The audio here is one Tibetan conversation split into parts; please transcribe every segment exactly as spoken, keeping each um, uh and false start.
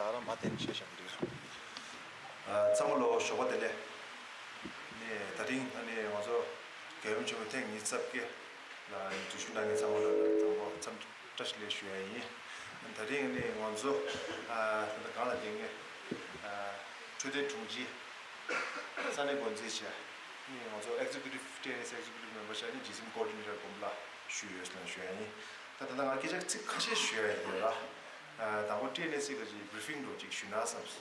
ད་རང་མ་བསྟན་བྱས་བཞག་གི་འདུག་ཨ། ཚང་མ་ལ་ཞོགས་པ་བདེ་ལེགས། ནས་ད་རིང་ཨ་ནི་ང་ཚོ་རྒྱལ་ཡུམ་ཆེན་མོ་ཐེངས་ཉི་ཤུ་རྩ་བརྒྱད་ལ་འཛུལ་ཞུགས་གནང་མཁན་ཚང་མ་ལ་དང་པོ་འཚམས་བཀྲ་ཤིས་བདེ་ལེགས་ཞུ་ཡ་ཡིན། ད་རིང་ཨ་ནི་ང་ཚོ་ཨ་ད་ལྟ་གང་ལ་བསྡད་མཁན་ཨ་འཕྲོད་བསྟེན་དྲུང་ཆེ་ས་གནས་འགོ་འཛིན་བྱས་ཨ་ནི་ང་ཚོ་Executive ཊི་ཨེན་ཨེས་Executive Member་བྱས་ཨ་ནི་ཇི་སི་ཨེམ་Coordinator་དགོན་པ་ལ་ཞུས་ཡོད་ཟེར་ན་ཞུ་ཡ་ཡིན། ད་ད་ལྟ་ང་སྐད་ཆ་ཚིག་ཁ་ཤས་ཞུ་ཡ་ཡིན་ལ། ཨ་དང་པོ་ཊི་ཨེན་ཨེས་སི་གི་ཅིག་briefing་འདྲ་ཅིག་ཞུས་ན་བསམས།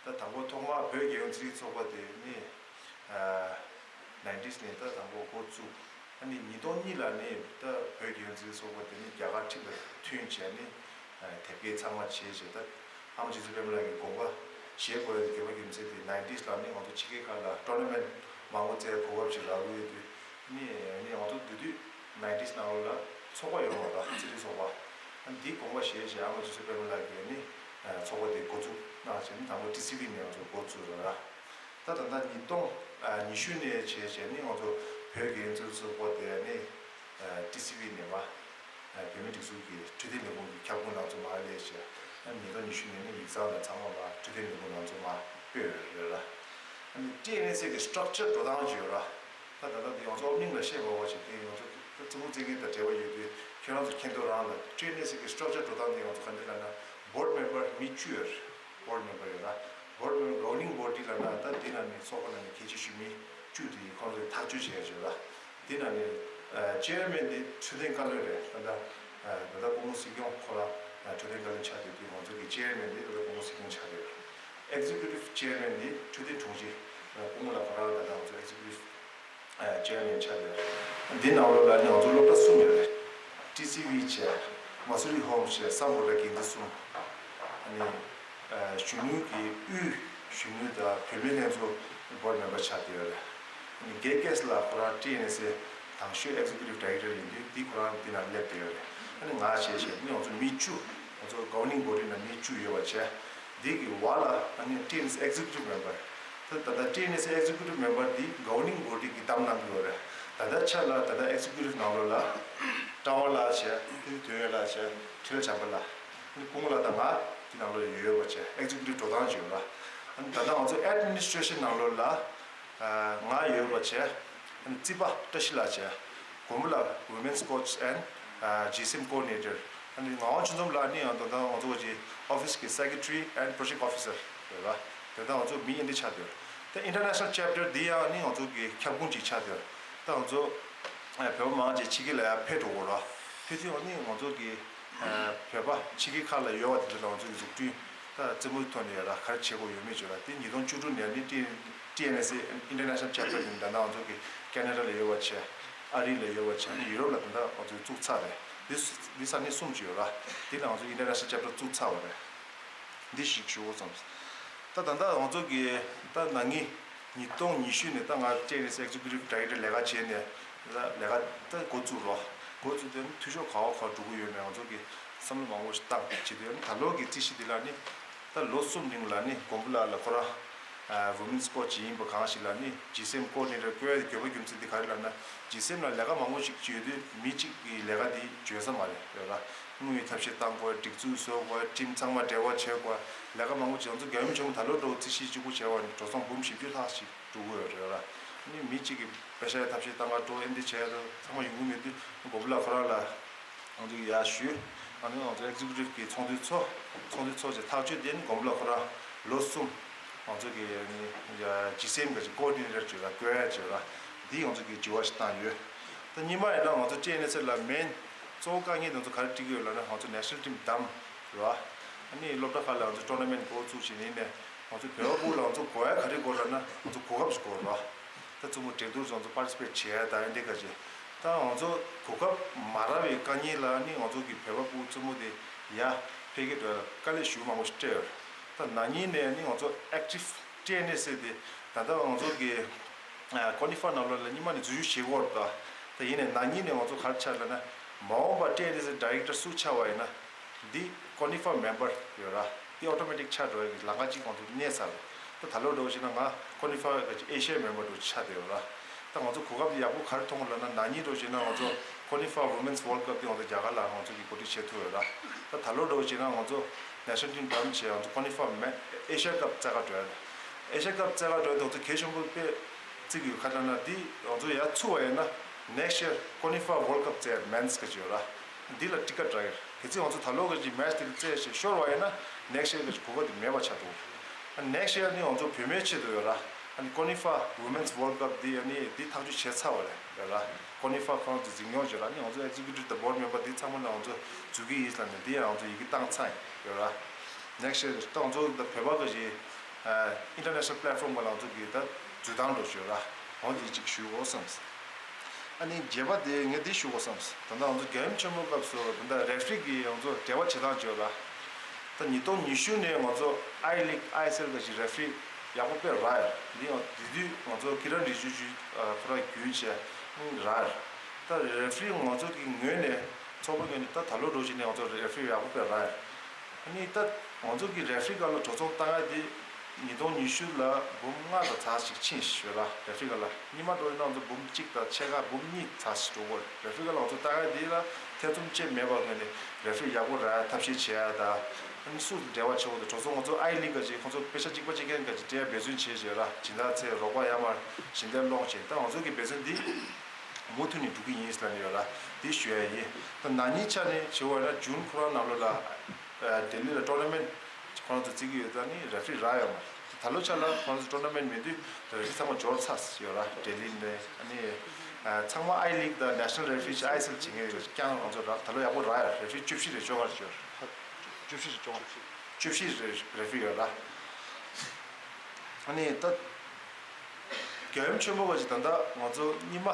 ད་དང་པོ་ཐོག་མར་བོད་རྒྱལ་ཡོངས་རྩེད་རིགས་ཚོགས་པ་དེ་ནི་ཨ་ནའིན་ཊིས་ནས་ད་དང་པོ་འགོ་བཙུགས། ཨ་ནི་ཉིས་སྟོང་གཉིས་ལ་ནི་ད་བོད་རྒྱལ་ཡོངས་རྩེད་རིགས་ཚོགས་པ་དེ་ནི་རྒྱ་གར་ཁྲིམས་དང་མཐུན་བྱས་ནི་ཨ་དེབ་སྐྱེལ་ཚང་མ་བྱས་བྱས། ད་ཨ་མ་རྗེ་བཙུན་པད་མ་ལགས་ཀྱི་དགོངས་པ་བཞེས་དགོས་ཡ་དགོས་པ་རྒྱུ་མཚན་དེ་ནའིན་ཊིས་ལ་ནི་ང་ཚོ་ཕྱི་རྒྱལ་ཁག་ལ་ཊོར་ན་མེན་ཊི་མང་པོ་རྩེད་གོ་སྐབས་ཅིག་རག་གི་ཡོད་དུས་ནི་ནི་ང་ཚོ་དེ་དུས་ནའིན་ཊིས་ནང་ལོགས་ལ་ཚོགས་པ་ཡོད་མ་རེད། རྩེད་རིགས་ཚོགས་པ། ཨ་འདིའི་དགོངས་པ་བཞེས་བྱས་ཨ་མ་རྗེ་བཙུན་པད་མ་ལགས་ཀྱིས་ནི་ཚོགས་པ་དེ་འགོ་འཛུགས་གནང་བྱས་ནི་དང་པོ་ཊི་སི་ཝི་ནས་ང་ཚོ་འགོ་བཙུགས་རེད་ར། ད་ད་ལྟ་ཉིས་སྟོང་ཉི་ཤུ་ནས་བྱས་བྱས་ནི་ང་ཚོ་བོད་རྒྱལ་ཡོངས་རྩེད་རིགས་ཚོགས་པ་དེ་ནི་ཊི་སི་ཝི་ནས་མ་བོད་མིའི་སྒྲིག་འཛུགས་ཀྱི་འཕྲོད་བསྟེན་ལས་ཁུངས་ཀྱི་ཁྱབ་ཁོངས་ནང་ཚོ་མར་སླེབས་བྱས་ཨ་ཉིས་སྟོང་ཉི་ཤུ་ནས་ནི་ཡིག་ཚང་དང་ཚང་མ་མར་འཕྲོད་བསྟེན་ལས་ཁུངས་ནང་ཚོ་མར་སྤོས་རེད་ར། ཨ་ནི་ཊི་ཨེན་ཨེས་སི་གི་སི་ཊག་ཅར་འགྲོ་སྟངས་ཅིག་ཡོད་ར། ད་ད་ལྟ་འདི་ང་ཚོ་ཨོ་པ་ནིང་ལ་བཤད་དགོས་པ་ཞིག་དེ་ང་ཚོ་རྩེད་མོ་རྩེད་མཁན་དང་འབྲེལ་བ་ཡོད་དུས་ཁྱེད་རང་ཚོ་མཁྱེན་རྟོགས་རང་ལ་ཊི་ཨེན་ཨེས་སི་གི་སི་ཊག་ཅར་འགྲོ་སྟངས་དེ་ང་ཚོ་ག་འདྲ་ལབ་ན་བྷོར་ཌི་མེམ་བར་མི་བཅུ་ཡོད་རེད། བྷོར་ཌི་མེམ་བར་ཡོད་ར། བྷོར་ཌི་མེམ་བར་གྷ་བར་ནིང་བྷོ་ཌི་ལབ་ན་ད་འདི་ནང་ནས་ཚོགས་པ་ནང་ནས་གལ་ཆེ་ཤོས་མི་བཅུ་དེ་ཁོང་ཚོས་ཐག་གཅོད་བྱས་ཡོད་ར། འདི་ནང་ནས་ཨ་ཅེར་མེན་འདི་འཕྲོད་བསྟེན་བཀའ་བློན་རེད། ད་ལྟ་ཨ་ད་ལྟ་སྐུ་ངོ་སྲིད་སྐྱོང་ཁོ་རང་ཨ་འཕྲོད་བསྟེན་བཀའ་བློན་ཆགས་བསྡད་དུས་ང་ཚོ་གི་ཅེར་མེན་འདི་ད་ལྟ་སྐུ་ངོ་སྲིད་སྐྱོང་ཆགས་བསྡད་ཡོད་རེད། ཨེག་ཛེ་ཀུ་ཊིབ་ཅེར་མེན་འདི་འཕྲོད་བསྟེན་དྲུང་ཆེ་སྐུ་ངོ་ལགས་ཁོ་རང་ད་ལྟ་ང་ཚོ་ཨེག་ཛེ་ཀུ་ཊིབ་ཅེར་མེན་ཆགས་ཡོད་རེད། འདི་ནང་ལོགས་ལ་ནི་ང་ཚོ་སློབ་གྲྭ་གསུམ་ཡོད་རེད། ཊི་སི་ཝི་བྱས། མ་སུ་རི་ཧོམ་བྱས། སམ་བྷོ་ཊ་དགེ་འདུན་གསུམ། ཨ་ནི་ཨ་གཞོན་ནུ་གི་དབུས་གཞོན་ནུ་དང་བུད་མེད་ལྷན་ཚོགས་བྷོར་ཌི་མེམ་བར་ཆགས་བསྡད་ཡོད་རེད། ཨ་ནི་རྒན་སྐལ་ལགས་ཁོ་རང་ཊི་ཨེན་ཨེས་སི་དང་ཤོས་ཨེག་ཛེ་ཀུ་ཊིབ་ཌའི་རེག་ཊར་ཡིན་དུས་འདི་ཁོ་རང་འདི་ནང་སླེབས་བསྡད་ཡོད་རེད། ཨ་ནི་ང་བྱས་བྱས་ནི་ང་ཚོ་མི་བཅུ་ང་ཚོ་གྷ་བར་ནིང་བྷོ་ཌི་ནང་མི་བཅུ་ཡོད་པ་བྱས། འདི་གི་བར་ལ་ཨ་ནི་ཊི་ཨེན་ཨེས་ཨེག་ཛེ་ཀུ་ཊིབ་མེམ་བར། ད་ད་ལྟ་ཊི་ཨེན་ཨེས་ཨེག་ཛེ་ཀུ་ཊིབ་མེམ་བར་འདི་གྷ་བར་ནིང་བྷོ་ཌི་གིས་བདམས་གནང་གི་ཡོད་རེད། ད་ལྟ་ཆ་ལ་ད་ལྟ་ཨེག་ཛེ་ཀུ་ཊིབ་ནང་ལོགས་ལ་ཀྲང་ཝ་ལགས་བྱས། ཕུན་ཚོགས་དོན་ཡོད་ལགས་བྱས། འཕྲིན་ལས་བྱམས་པ་ལགས། ཨ་ནི་སྐུ་ངོ་ལགས་དང་ང་འདི་ནང་ལོགས་ཡོད་ཡོད་པ་བྱས་ཨེག་ཛེ་ཀུ་ཊིབ་འགྲོ་སྟངས་ཅིག་ཡོད་ལ། ཨ་ནི་ད་ལྟ་ང་ཚོ་ཨེཌ་མི་ནི་སི་ཊེ་རེ་ཤན་ནང་ལོགས་ལ་ང་ཡོད་པ་བྱས། ཨ་ནི་རྩིས་པ་བཀྲ་ཤིས་ལགས་བྱས། དགོན་པ་ལ་Women's Coach and ཇི་སི་ཨེམ་Coordinator། ཨ་ནི་ངག་དབང་ཆོས་འཛོམས་ལགས་ནི་ཡང་ད་ལྟ་ང་ཚོ་གི་ཨོ་ཕི་སི་གི་Secretary and Project Officer་རེད་བ། དེ་ལྟར་ང་ཚོ་མི་ཨེ་འདྲ་ཆགས་བསྡད་ཡོད། ད་International Chapter་འདི་ཡང་ནི་ང་ཚོ་གི་ཁྱབ་ཁོངས་ཅིག་ཆགས་བསྡད་ཡོད། ད་ང་ཚོ་ཨ་བོད་པ་མང་ཆེ་ཕྱི་རྒྱལ་ལ་ཡར་ཕེབས་འགྲོ་གི་རེད་བ། ཕེབས་དུས་ཡང་ནི་ང་ཚོ་གི་ཨ་བོད་པ་ཕྱི་རྒྱལ་ཁག་ལ་ཡོད་པ་དེ་ཚོ་ལ་ང་ཚོ་གི་འཛུགས་སྐྲུན་ད་རྩེད་མོའི་ཐོག་ནས་ཡ་ལ་ག་རེ་བྱེད་དགོས་ཡོད་མེད་བརྗོད་ལ། དེ་ཉིས་སྟོང་བཅུ་དྲུག་ནས་ནི་ཊི་ཊི་ཨེན་ཨེས་ཨེ་International Chapter་ཡིན། ད་ལྟ་ང་ཚོ་གི་ཁེ་ན་ཌ་ལ་ཡོད་པ་བྱས། ཨ་རི་ལ་ཡོད་པ་བྱས། ཨ་ནི་ཡུ་རོབ་ལ་ད་ལྟ་ང་ཚོས་བཙུགས་ཚར་རེད། འདི་འདི་ས་གནས་གསུམ་ཅིག་ཡོད་ར། འདི་ལ་ང་ཚོ་International Chapter་བཙུགས་ཚར་བ་རེད། འདི་ཞིག་ཞུ་དགོས་བསམས། ད་ད་ལྟ་ང་ཚོ་གི་ད་ན་ནིང་ཉིས་སྟོང་ཉི་ཤུ་ནས་ད་ང་ཊི་ཨེན་ཨེས་ཨེག་ཛེ་ཀུ་ཊིབ་ཌའི་རེག་ཊར་ལས་ཀ་བྱས་ནས་ད་ལས་ཀ་ད་འགོ་བཙུགས་རོགས། འགོ་བཙུགས་དུས་འཐུས་ཤོར་ག་བ་ག་བ་འགྲོ་གི་ཡོད་མེད་ང་ཚོ་གི་བསམ་བློ་མང་པོ་ཞིག་བཏང་བྱེད་དུས་ད་ལོ་གི་རྩིས་གཞི་འདི་ལ་ནི་ད་ལོ་གསུམ་རིང་ལ་ནི་དགོན་པ་ལ་ལ་ཁོ་རང་Women's Coach་ཡིན་པ་གང་ཞིག་ལ་ནི་ཇི་སི་ཨེམ་Coordinator་བསྐོ་ཡ་དགོས་པ་རྒྱུ་མཚན་འདི་ག་རེ་ལབ་ན་ཇི་སི་ཨེམ་ལ་ལས་ཀ་མང་པོ་ཞིག་བྱེད་དུས་མི་གཅིག་གི་ལས་ཀ་འདི་འཇོན་ས་མ་རེད་རེད་ལ། དངུལ་ཐབས་ཤེས་བཏང་དགོས། སྒྲིག་འཛུགས་བཟོ་དགོས། ཊིམ་ཚང་མ་འབྲེལ་བ་བྱེད་དགོས། ལས་ཀ་མང་པོ་བྱེད། ང་ཚོ་རྒྱལ་ཡུམ་ཆེན་མོ་ད་ལོ་འགྲོ་རྩིས་གཞི་གཅིག་པུ་བྱས་པ་ནི་འགྲོ་སོང་འབུམ་བཞི་བཅུ་ལྷག་ཞིག་འགྲོ་གི་ཡོད་རེད་ལ། ཨ་ནི་མི་གཅིག་གིས་པེ་ས་ཡ་ཐབས་ཤེས་བཏང་ག་འགྲོ་ཨེ་འདི་བྱས་ཚང་མ་ཡོང་གི་མེད་དུས་དགོན་པ་ལ་ཁོ་རང་ལ་ང་ཚོ་ཡར་ཞུས། ཨ་ནི་ང་ཚོ་ཨེག་ཛེ་ཀུ་ཊིབ་ཀྱི་ཚོགས་འདུ་ཚོགས། ཚོགས་འདུ་ཚོགས་བྱས་ཐག་གཅོད་དེ་ནི་དགོན་པ་ལ་ཁོ་རང་ལོ་གསུམ་ང་ཚོ་གི་ནི་ཇི་སི་ཨེམ་གི་ཀོ་ཌི་ནེ་ཊར་བྱས་ལ་བསྐོ་ཡ་བྱས་ལ་འདི་ང་ཚོ་གི་བྱ་བ་ཞིག་བཏང་ཡོད། ད་སྔོན་མ་ཡིན་ན་ང་ཚོ་ཊི་ཨེན་ཨེས་ཨེ་ལ་མེན་གཙོ་བོ་དཀའ་ངལ་དེ་ཚོ་ག་རེ་འཕྲད་ཀྱི་ཡོད་ལབ་ན་ང་ཚོ་ནེ་ཤ་ནལ་ཊིམ་བདམས་རེད་བ། ཨ་ནི་སློབ་གྲྭ་ཁག་ལ་ང་ཚོ་ཊོར་ན་མེན་ཊི་འགོ་བཙུགས་བྱས་ནས་ནས་ང་ཚོ་བོད་པ་ཕྲུ་གུ་ལ་ང་ཚོ་དགོས་ཡ་ག་རེ་དགོས་ལབ་ན་ང་ཚོ་གོ་སྐབས་ཤིག་དགོས་རེད་བ། ད་རྩེད་མོ་འགྲན་བསྡུར་ཚོ་ང་ཚོ་པར་ཊི་སི་པེ་ཊི་བྱས་ཡ་ད་ཨེ་འདྲས་ག་ཅིག་ད་ང་ཚོ་གོ་སྐབས་མ་རག་པའི་དཀའ་ངལ་ལ་ནི་ང་ཚོ་གི་བོད་པ་ཕྲུ་གུ་རྩེད་མོ་དེ་ཡར་འཕེལ་རྒྱས་འགྲོ་ཡ་ལ་དཀའ་ལས་ཞེ་པོ་མང་པོ་ཞིག་སྤྲད་ཡོད་རེད། ད་ན་ནིང་ནས་ནི་ང་ཚོ་ཨེག་ཊིབ་ཊི་ཨེན་ཨེས་ཨེ་དེ་ད་ལྟ་ང་ཚོ་གི་ཨ་ཀོ་ནི་ཧྥ་ནང་ལོགས་ལ་སྔོན་མ་ནས་འཛུལ་ཞུགས་བྱེད་ཀྱི་ཡོད་རེད་ད། ད་ཡིན་ནའི་ན་ནིང་ནས་ང་ཚོ་ག་རེ་ཆགས་ལབ་ན་མ་འོངས་པ་ཊི་ཨེན་ཨེས་ཨེ་ཌའི་རེག་ཊར་སུ་ཆགས་པ་ཡིན་ན་འདི་ཀོ་ནི་ཧྥ་མེམ་བར་ཡོད་ར། འདི་ཨོ་ཊོ་མེ་ཊིག་ཆགས་འགྲོ་ཡ་གི་ལམ་ཁ་གཅིག་ང་ཚོ་གནས་ཚར་རེད། ད་ད་ལོ་འདྲ་བོ་བྱས་ན་ང་ཀོ་ནི་ཧྥ་གི་ཨེ་ཤི་ཡའི་མེམ་བར་འདྲ་བོ་ཆགས་བསྡད་ཡོད་ར། ད་ང་ཚོ་གོ་སྐབས་འདི་ཡག་པོ་ག་རེ་མཐོང་ལབ་ན་ན་ནིང་འདྲ་བོ་བྱས་ན་ང་ཚོ་ཀོ་ནི་ཧྥ་Women's World Cup་འདི་ང་ཚོ་རྒྱ་གར་ལ་ང་ཚོ་གི་གོ་སྒྲིག་བྱེད་ཐུབ་ཡོད་ར། ད་ད་ལོ་འདྲ་བོ་བྱས་ན་ང་ཚོ་ National Team་འདམས་བྱས་ང་ཚོ་CONIFA Men's་ཨེ་ཤ་ཡ་ཀབ་རྩེད་གར་འགྲོ་ཡ་རེད། ཨེ་ཤ་ཡ་ཀབ་རྩེད་གར་འགྲོ་ཡ་དེ་ང་ཚོ་གལ་ཆེན་པོ་དཔེ་བརྩི་གི་ཡོད། ག་རེ་ལབ་ན་འདི་ང་ཚོ་ཡར་ཚུགས་པ་ཡིན་ན་next year་CONIFA World Cup་རྩེད་ཡ་Men's་ག་ཅིག་ཡོད་ར། འདི་ལ་ཊི་ཀེ་ཊི་རག་གི་རེད། གལ་སྲིད་ང་ཚོ་ད་ལོ་ག་ཅིག་match་དེ་ལ་རྩེད་བྱས་ཤོར་བ་ཡིན་ན་next year་ག་ཅིག་གོ་སྐབས་དེ་མེད་པ་ཆགས་འགྲོ་གི་རེད། next year་ནི་ང་ཚོ་བུད་མེད་ཆེད་དུ་ཡོད་ར། ཨ་ནི་CONIFA Women's World Cup་འདི་ཨ་ནི་འདི་ཐག་གཅོད་བྱས་ཚར་བ་རེད་ཡོད་ར། CONIFA་ཁོ་རང་ཚོ་འཛིན་སྐྱོང་བྱས་ར། ཨ་ནི་ང་ཚོ་executive་དང་board member་འདི་ཚང་མ་ལ་ང་ཚོ་འཛུལ་གི་ཡིན་ལབ་ནས་འདི་ཡང་ང་ཚོ་ཡི་གེ་བཏང་ཚར་ཡོད་ར། next year་ད་ང་ཚོ་ད་བོད་པ་གི་ཨ་international platform་ལ་ང་ཚོ་གི་ད་འཛུལ་སྟངས་འགྲོ་བྱས་ར། འོ་འདི་གཅིག་ཞུ་འོ་བསམ། ཨ་ནི་བརྒྱད་པ་དེ་ངས་འདི་ཞུ་དགོས་བསམ། ད་ལྟ་ང་ཚོ་རྒྱལ་ཡུམ་ཆེན་མོ་སྐབས་སུ་ད་ལྟ་referee་གི་ང་ཚོ་འབྲེལ་བ་བྱེད་སྟངས་བརྗོད་ལ། ད་ཉིས་སྟོང་ཉི་ཤུ་ནས་ང་ཚོ་I League I S L་ག་ཅིག་referee་ཡག་པོ་དཔེ་རག་ཡོད། འདི་ཡང་དེ་དུས་ང་ཚོ་ཀི་རན་རི་ཇི་ཇུ་ཁོ་རང་བརྒྱུད་བྱས་རག་ཡོད། ད་referee་ང་ཚོ་གི་ངོས་ནས་ཚོགས་པ་ངོས་ནས་ད་ད་ལོ་འགྲོ་བཞིན་ནས་ང་ཚོ་referee་ཡག་པོ་དཔེ་རག་ཡོད། ཨ་ནི་ད་ང་ཚོ་གི་referee་སྒང་ལ་འགྲོ་སོང་བཏང་ཡ་དེ་ཉིས་སྟོང་ཉི་ཤུ་ལ་འབུམ་ལྔ་དང་ཚེག་ཅིག་ཕྱིན་ཤག་ར། referee་སྒང་ལ་སྔོན་མ་འགྲོ་ཡིན་ན་ང་ཚོ་འབུམ་གཅིག་དང་ཕྱེད་ཀ་འབུམ་གཉིས་ཚེག་ཅིག་འགྲོ་གི་ཡོད་རེད། referee་སྒང་ལ་ང་ཚོ་བཏང་ཡ་དེ་ལ་ཐེ་ཚོམ་ཅིག་མེད་པ་ངོས་ནས་referee་ཡག་པོ་རག་ཡ་ཐབས་ཤེས་བྱེད་ཡ་ད། ཨ་ནི་སུ་འབྲེལ་བ་བྱེད་དགོས་དང་འགྲོ་སོང་ང་ཚོ་I League་ག་ཅིག་ཁོང་ཚོ་པེ་ཤག་གཅིག་པ་གཅིག་རྐྱང་ག་ཅིག་སྤྲད་ཡ་འབད་བརྩོན་བྱས་བྱས་ར། སྦྱིན་བདག་ཚོས་རོགས་པ་ཡར་མར་སྦྱིན་བདག་སློང་བྱས། ད་ང་ཚོ་གི་འབད་བརྩོན་འདི་མུ་མཐུད་ནས་འགྲོ་གི་ཡིན་ལབ་ནས་ཡོད་ར། འདི་ཞུ་ཡ་ཡིན། ད་ན་ནིང་ཆ་ནས་བྱེད་པ་ཡིན་ན་ཇུན་ཁོ་རང་ནང་ལོགས་ལ་ཨ་ལྡི་ལི་ལ་tournament་ཁོ་རང་ཚོ་རྩེ་གི་ཡོད། ད་ནི་referee་རག་ཡོད་མ་རེད། ད་ལོ་ཆ་ལ་ཁོ་རང་ཚོ་tournament་མེད་དུས་referee་ཚང་མ་འབྱོར་ཚར་ཡོད་ར། ལྡི་ལི་ནས་ཨ་ནི་ཨ་ཚང་མ་I League་དང་national referee་ཅིག་I S L་བྱེད་མཁན་ཡོད་ཀྱང་ང་ཚོ་ར་ད་ལོ་ཡག་པོ་རག་ཡོད། referee་བཅུ་བཞི་རེ་བཅོ་ལྔ་རེ་ཡོད། བཅུ་བཞི་རེ་བཅོ་ལྔ། བཅུ་བཞི་རེ་referee་ཡོད་ར། ཨ་ནི་ད། རྒྱལ་ཡུམ་ཆེན་མོ་བ་ཅིག་ད་ལྟ་ང་ཚོ་སྔོན་མ་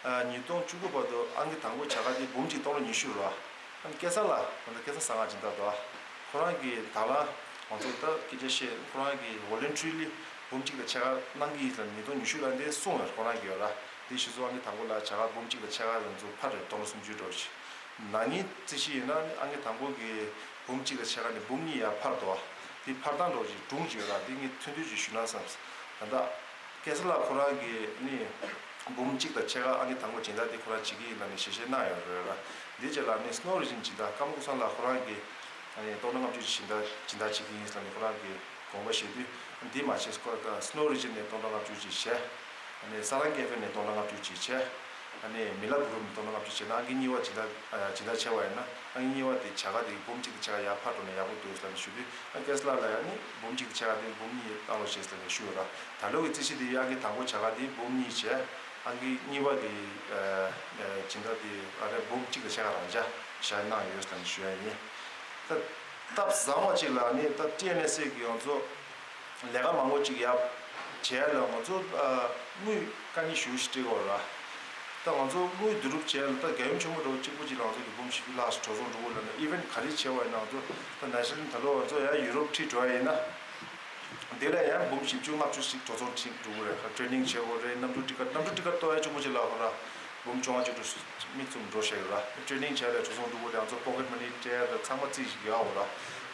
ཨ་ཉིས་སྟོང་བཅུ་དགུ་བར་དུ་ཨང་ཀི་དང་པོ་བྱ་དགའ་དེ་འབུམ་གཅིག་སྟོང་ལྔ་ཉི་ཤུ་རེད་བ། ཨ་ནི་སྐལ་བཟང་ལགས་ད་ལྟ་སྐལ་བཟང་ཟངས་དཀར་སྦྱིན་བདག་དོ། ཁོ་རང་གིས་ད་ལ་ང་ཚོ་ད་སྐད་ཆ་བཤད། ཁོ་རང་གིས་voluntarily་འབུམ་གཅིག་དང་ཕྱེད་ཀ་གནང་གི་ཡིན་ཟེར་ཉིས་སྟོང་ཉི་ཤུ་ལ་འདི་གསུངས་ཡོད། ཁོ་རང་གིས་ཡོད་ར། དེ་གཞི་བཟུང་ཨང་ཀི་དང་པོ་ལ་བྱ་དགའ་འབུམ་གཅིག་དང་ཕྱེད་ཀ་ལ་ཚུར་འཕར་རེད། སྟོང་ལྔ་སུམ་ཅུ་འགྲོ་ཞིག་ན་ནིང་རྩིས་གཞི་ཡིན་ན་ཨང་ཀི་དང་པོ་གི་འབུམ་གཅིག་དང་ཕྱེད་ཀ་ནས་འབུམ་གཉིས་ཡར་འཕར་འདུག་དེ་འཕར་སྟངས་འགྲོ་ཞིག་སྒྲུང་ཞིག་ཡོད་ར། དེ་ངས་ཐུང་ཐུང་ཞིག་ཞུ་ན་བསམ། ད་ལྟ་སྐལ་བཟང་ལགས་ཁོ་རང་གིས་ནི་འབུམ་གཅིག་དང་ཕྱེད་ཀ་ཨང་ཀི་དང་པོ་སྦྱིན་བདག་དེ་ཁོ་རང་བྱེད་ཀྱི་ཡིན་ལབ་ནས་ཞལ་བཞེས་གནང་ཡོད་རེད་ར། འདི་རྗེས་ལ་ནི་Snow Region་སྦྱིན་བདག་ཀརྨ་ཀུན་བཟང་ལགས་ཁོ་རང་གིས་ནི་སྟོང་ཕྲག་ལྔ་བཅུ་ཞིག་སྦྱིན་བདག་སྦྱིན་བདག་བྱེད་ཀྱི་ཡིན་ལབ་ནས་ཁོ་རང་གིས་དགོངས་པ་བཞེས་དུས། འདི་མ་བྱས་Snow Region་ནས་སྟོང་ཕྲག་ལྔ་བཅུ་ཅིག་བྱས། ཨ་ནི་ས་རང་ཀེ་ཧྥེ་ནས་སྟོང་ཕྲག་ལྔ་བཅུ་ཅིག་བྱས། ཨ་ནི་མི་ལ་གུ་རུབ་ནས་སྟོང་ཕྲག་ལྔ་བཅུ་བྱས་ན་ཨང་ཀི་གཉིས་པ་སྦྱིན་བདག་ཨ་སྦྱིན་བདག་བྱས་པ་ཡིན་ན་ཨང་ཀི་གཉིས་པ་དེ་བྱ་དགའ་དེ་འབུམ་གཅིག་དང་ཕྱེད་ཀ་ཡར་འཕར་འགྲོ་ན་ཡག་པོ་འདུག་ཟེར་ནས་ཞུ་དུས། ཨ་སྐལ་བཟང་ལགས་ལ་ཡང་ནི་འབུམ་གཅིག་དང་ཕྱེད་ཀ་དེ་འབུམ་གཉིས་བཏང་རོགས་བྱས་ཟེར་ནས་ཞུས་ཡོད་ར། ད་ལོ་གི་རྩིས་གཞི་དེ་ཨང་ཀི་དང་པོ་བྱ་དགའ་དེ་འབུམ་གཉིས་བྱས། ཨང་ཀི་གཉིས་པ་དེ་ཨ་ཨ་སྦྱིན་བདག་དེ་ཨ་རེ་འབུམ་གཅིག་དང་ཕྱེད་ཀ་རང་འཇགས་བཞག་གནང་ཡོད་ཟེར་ནས་ཞུ་ཡ་ཡིན། ད་སྟབས་བཟང་བ་ཅིག་ལ་ནི་ད་ཊི་ཨེན་ཨེས་ཨེ་གི་ང་ཚོ་ལས་ཀ་མང་པོ་ཅིག་ཡག་བྱས་ལ་ང་ཚོ་ཨ་དངུལ་དཀའ་ངལ་ཞེ་པོ་ཞིག་འཕྲད་ཀྱི་ཡོད་རེད། ད་ང་ཚོ་དངུལ་བསྡུ་རུབ་བྱས་ལ་ད་རྒྱལ་ཡུམ་ཆེན་མོ་འདྲ་བོ་གཅིག་པོ་ཅིག་ལ་ང་ཚོ་གི་འབུམ་བཞི་བཅུ་ལྷག་ཙམ་འགྲོ་སོང་འགྲོ་གི་ཡོད་ལ་ན། ཨི་ཝེན་ཊི་ག་རེ་བྱས་པ་ཡིན་ན་ང་ཚོ་ད་ནེ་ཤ་ནལ་ད་ལོ་ང་ཚོ་ཡར་ཡུ་རོབ་ཁྲིད་འགྲོ་ཡ་ཡིན་ན། དེ་ལ་ཡང་འབུམ་བཞི་བཅུ་ལྔ་བཅུ་ཞིག་འགྲོ་སོང་ཅིག་འགྲོ་གི་རེད། ཊི་རེ་ནིང་བྱེད་དགོས་རེད། གནམ་གྲུ་ཊི་ཀེ་ཊི་གནམ་གྲུ་ཊི་ཀེ་ཊི་གཏོང་ཡ་གཅིག་པོ་ཅིག་ལ་ཧོ་ར་འབུམ་བཅོ་ལྔ་བཅུ་དྲུག་མིག་བཙུམ་འགྲོ་བཞག་ཡོད་ར། ཊི་རེ་ནིང་བྱས་ལ་འགྲོ་སོང་འགྲོ་གི་རེད། ང་ཚོ་པོ་ཀེ་ཊི་མ་ནི་སྤྲད་ཡ་ད་ཚང་མ་རྩིས་ཞིག་ཡོད་ཧོ་ར།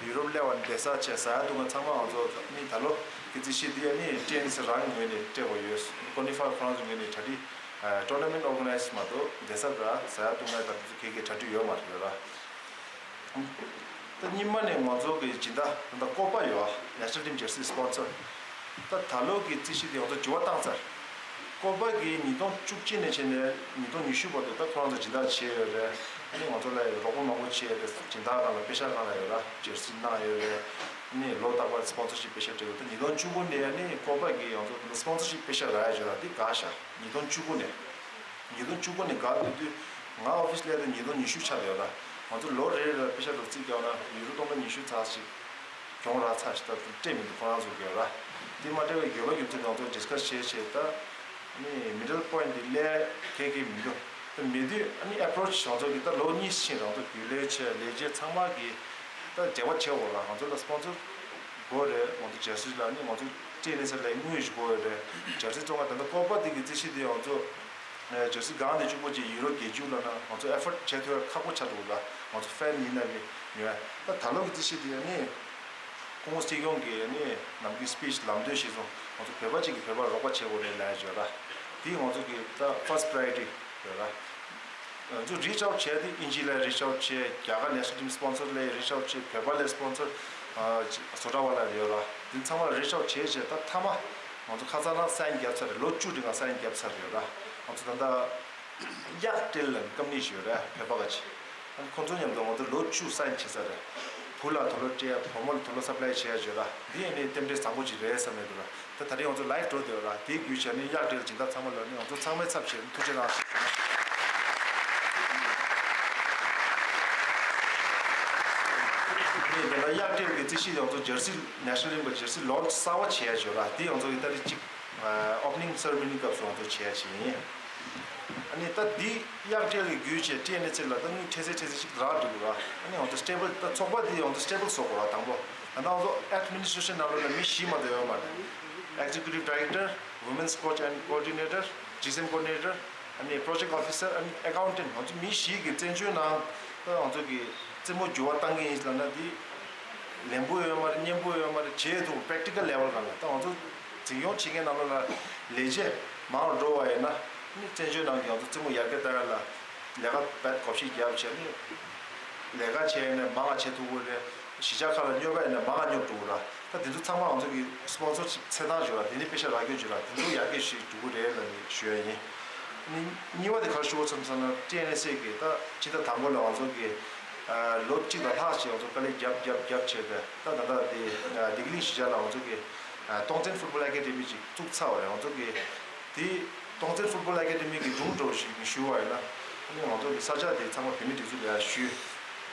ཡུ་རོབ་སླེབས་པ་ནས་བསྡད་ས་བྱས་ཟ་ཡ་འཐུང་ཡ་ཚང་མ་ང་ཚོ་ནི་ད་ལོ་གི་རྩིས་གཞི་འདི་ཡ་ནི་ཊི་ཨེན་ཨེས་ཨེ་རང་གི་ངོས་ནས་སྤྲད་དགོས་ཡོད། ཀོ་ནི་ཧྥ་ཁོ་རང་ཚོའི་ངོས་ནས་གྲ་སྒྲིག་ཊོར་ན་མེན་ཊི་ཨོར་ག་ནའི་ཛི་མ་གཏོགས་བསྡད་ས་དང་ཟ་ཡ་འཐུང་ཡ་ད་དེ་ཚོ་ག་གའི་གྲ་སྒྲིག་ཡོད་མ་རེད་ཡོད་ར། ད་སྔོན་མ་ནས་ང་ཚོ་གི་སྦྱིན་བདག་ད་ལྟ་ཀོ་པ་ཡོད་ཨ། National Team Jersey Sponsor། ད་ད་ལོ་གི་རྩིས་གཞི་དེ་ང་ཚོ་འགྱུར་བ་བཏང་ཚར། ཀོ་པ་གི་ཉིས་སྟོང་བཅུ་གཅིག་ནས་བྱས་ནས་ཉིས་སྟོང་ཉི་ཤུ་བར་དུ་ད་ཁོ་རང་ཚོ་སྦྱིན་བདག་བྱས་ཡོད་རེད། ཨ་ནི་ང་ཚོ་ལ་རོགས་པ་མང་པོ་བྱས་ཡོད་རེད། སྦྱིན་བདག་སྒང་ལ་པེ་ཤག་སྒང་ལ་ཡོད་ར། ཇར་སི་གནང་ཡོད་རེད། ཨ་ནི་ལོ་རྟག་པར་སི་པོན་སར་ཤིབ་པེ་ཤག་སྤྲད་ཡོད། ད་ཉིས་སྟོང་བཅུ་དགུ་ནས་ཨ་ནི་ཀོ་པ་གི་ང་ཚོ་སི་པོན་སར་ཤིབ་པེ་ཤག་རག་ཡ་བྱས་ར། དེ་འགག་ཤག་ཉིས་སྟོང་བཅུ་དགུ་ནས། ཉིས་སྟོང་བཅུ་དགུ་ནས་འགག་ཡོད་དུས་ང་ཨོ་ཕི་སི་སླེབས་དུས་ཉིས་སྟོང་ཉི་ཤུ་ཆགས་བསྡད་ཡོད་ར། ང་ཚོ་ལོ་རེ་རེ་ལ་པེ་ཤག་རོགས་རྩིས་རྒྱག་ན་ཡུ་རོ་སྟོང་ཕྲག་ཉི་ཤུ་ཙམ་ཞིག་གྱོང་རག་ཚར་ཞིག་ད་སྤྲད་མི་འདུག་ཁོ་རང་ཚོ་གི་ར། དེ་མ་སྤྲད་པའི་དགོས་པ་རྒྱུ་མཚན་དེ་ང་ཚོ་ཌིས་ཀ་སི་བྱས་བྱས་ད་ནི་མི་ཌལ་པོ་ཡིན་ཊི་དེ་སླེབས་གལ་གལ་མི་འདུག་ད་མེད་དུས་ཨ་ནི་ཨེ་པོ་རོ་ཆི་ང་ཚོ་གི་ད་ལོ་གཉིས་ཕྱིན་རང་ཚོ་རྒྱུན་ལས་བྱས་ལས་བྱེད་ཚང་མ་གི་ད་འབྲེལ་བ་བྱས་འོ་ལ་ང་ཚོ་ལ་སི་པོན་སར་དགོས་རེད། ང་ཚོ་ཇར་སི་ལ་ནི་ང་ཚོ་ཊི་ཨེན་ཨེས་ཨེ་ལ་དངུལ་ཞིག་དགོས་རེད། ཇར་སི་བཙོང་བ་ད་ལྟ་ཀོ་པ་དེ་གི་རྩིས་གཞི་དེ་ང་ཚོ་ཇར་སི་གང་དེ་གཅིག་པོ་ཅིག་ཡུ་རོ་བརྒྱད་ཅུ་ལབ་ན་ང་ཚོ་ཨེ་ཕོར་ཌི་བྱེད་ཐུབ་ཡ་ཁག་པོ་ཆགས་འདུག་ལ། ང་ཚོ་ཕེན་ཡིན་ན་ནི་ཉོ་ཡ། ད་ད་ལོ་གི་རྩིས་གཞི་དེ་ནི་སྐུ་ངོ་སྲིད་སྐྱོང་གིས་ནི་ནམ་རྒྱུན་སི་པིཆ་ལམ་སྟོན་བྱས་སོང་། ང་ཚོ་བོད་པ་གཅིག་གིས་བོད་པར་རོགས་པ་བྱེད་དགོས་རེད་ལབ་ཡ་བརྗོད་ར། དེ་ང་ཚོ་གི་ད་ཕར་སི་པ་ར་ཡོ་རི་ཊི་ཡོད་ར། ང་ཚོ་རི་ཆ་ཨུཊ་བྱས་ཏེ་དབྱིན་ཇི་ལ་རི་ཆ་ཨུཊ་བྱས། རྒྱ་གར་ནེ་ཤ་ནལ་ཊིམ་སི་པོན་སར་ལ་རི་ཆ་ཨུཊ་བྱས། བོད་པ་ལ་སི་པོན་སར་བཟོ་གྲྭ་བ་ལ་ཡོད་ར། འདི་ཚང་མ་ལ་རི་ཆ་ཨུཊ་བྱས་བྱས། ད་མཐའ་མ་ང་ཚོ་ཁ་སང་རང་སའིན་བརྒྱབ་ཚར་རེད། ལོ་བཅུ་རིང་ལ་སའིན་བརྒྱབ་ཚར་ཡོད་ར། ང་ཚོ་ད་ལྟ་གཡག་སྤྲེལ་ལ་ཀམ་པ་ནི་ཞིག་ཡོད་ར། བོད་པ་ག་ཅིག་ཨ་ནི་ཁོང་ཚོ་མཉམ་དུ་ང་ཚོ་ལོ་བཅུ་སའིན་བྱས་ཚར་རེད། བུ་ལ་དུག་ལོག་སྤྲད། བུ་མོ་ལ་དུག་ལོག་སབ་ལའི་བྱས་ཡོད་ར། འདི་ཨ་ནི་རྟེན་འབྲེལ་བཟང་པོ་ཅིག་རེད་བསམ་ཡོད་འདུག་ར། ད་ད་རིང་ང་ཚོ་ལའིབ་འགྲོ་བསྡད་ཡོད་ར། དེའི་བརྒྱུད་བྱས་ནས་གཡག་སྤྲེལ་སྦྱིན་བདག་ཚང་མ་ལ་ནི་ང་ཚོ་ཚང་མའི་ཚབ་བྱས་ནས་ཐུགས་རྗེ་གནང་ཞུ་ཞུ་ན། ངས་འདི་ལ་གཡག་སྤྲེལ་གྱི་རྩིས་གཞི་ཡང་ཚོ་ཇར་སི་ནེ་ཤ་ནལ་ལིག་གི་ཇར་སི་ལོན་ཆི་གསར་པ་བྱས་ཡོད་ར། དེ་ཡང་ཚོ་ཡི་ད་རེས་གཅིག་ཨོ་པ་ནིང་སེ་རི་མོ་ནི་སྐབས་སུ་ཡང་ཚོ་བྱས་ཡོད་ཡིན། ཨ་ནི་ད་འདི་གཡག་སྤྲེལ་གྱི་བརྒྱུད་བྱས་ཊི་ཨེན་ཨེས་ཨེ་ལ་ད་དངུལ་ཁྲལ་ཚད་ཁྲལ་ཚད་ཅིག་རག་འགྲོ་གི་ར། ཨ་ནི་ཡང་ཚོ་སི་ཊེ་བལ་ད་ཚོགས་པ་འདི་ཡང་ཚོ་སི་ཊེ་བལ་བཟོ་དགོས་ར། དང་པོ་ད་ནང་ཚོ་ཨེཌ་མི་ནི་སི་ཊེ་ཤན་ནང་ལོགས་ལ་མི་བཞི་མ་གཏོགས་ཡོད་མ་རེད། Executive Director, Women's Coach and Coordinator, ཇི་སི་ཨེམ་Coordinator, ཨ་ནི་Project Officer, ཨ་ནི་Accountant། ང་ཚོ་མི་བཞི་གིས་བཙན་བྱོལ་ནང་ད་ང་ཚོ་གི་རྩེད་མོ་འགྱུར་བ་གཏང་གི་ཡིན་ལབ་ན། འདི་ལན་པོ་ཡོད་མ་རེད། སྙན་པོ་ཡོད་མ་རེད། བྱས་འདུག་པེ་རེག་ཊི་ཀལ་ལེ་ཝལ་སྒང་ལ་ད་ང་ཚོ་འཛིན་སྐྱོང་བྱེད་མཁན་ནང་ལོགས་ལ་ལས་བྱེད་མང་རུ་འགྲོ་བ་ཡིན་ན། ཨ་ནི་བཙན་བྱོལ་ནང་གི་ང་ཚོ་རྩེད་མོ་ཡར་རྒྱས་གཏང་ཡ་ལ་ལས་ཀ་བེད་གོ་བཤད་རྒྱབ་བྱས་ནས་ལས་ཀ་བྱས་ནས་མང་བ་བྱེད་ཐུབ་ཀྱི་རེད། གཞིས་ཆགས་ཁག་ལ་སྙོབ་པ་ཡིན་ན་མང་བ་སྙོབ་འགྲོ་གི་ར། ད་དེ་ཚོ་ཚང་མ་ང་ཚོ་གི་སི་པོན་སར་ཤིབ་འཚོལ་སྟངས་བྱོས་ར། དེ་ནི་པེ་ཤ་རག་རྒྱུ་བྱོས་ར། དེ་ཚོ་ཡར་རྒྱས་ཤིག་འགྲོ་གི་རེད་ལབ་ནས་ཞུ་ཡ་ཡིན། ཨ་ནི་གཉིས་པ་དེ་ག་རེ་ཞུ་དགོས་བསམ་སོང་ན། ཊི་ཨེན་ཨེས་ཨེ་གི་ད་ཕྱི་ཟླ་དང་པོ་ལ་ང་ཚོ་གི་ལོ་གཅིག་ལ་ལྷག་ཅིག་ང་ཚོ་དཀའ་ལས་རྒྱབ་རྒྱབ་རྒྱབ་བྱས་ཏེ། ད་ད་ལྟ་དེ་བདེ་སྐྱིད་གླིང་གཞིས་ཆགས་ལ་ང་ཚོ་གི་སྟོང་བཙན་ཕུཊ་བོལ་ཨེ་ཀེ་ཌེ་མི་ཅིག་བཙུགས་ཚར་བ་རེད། ང་ཚོ་གི་དེ་སྟོང་བཙན་ཕུཊ་བོལ་ཨེ་ཀེ་ཌེ་མི་གི་སྒྲུང་འདྲ་བོ་ཞིག་ཞུ་བ་ཡིན་ན། ཨ་ནི་ང་ཚོ་གི་ས་ཆ་དེ་ཚང་མ་བོད་མི་སྒྲིག་འཛུགས་ལ་ཡར་ཞུས།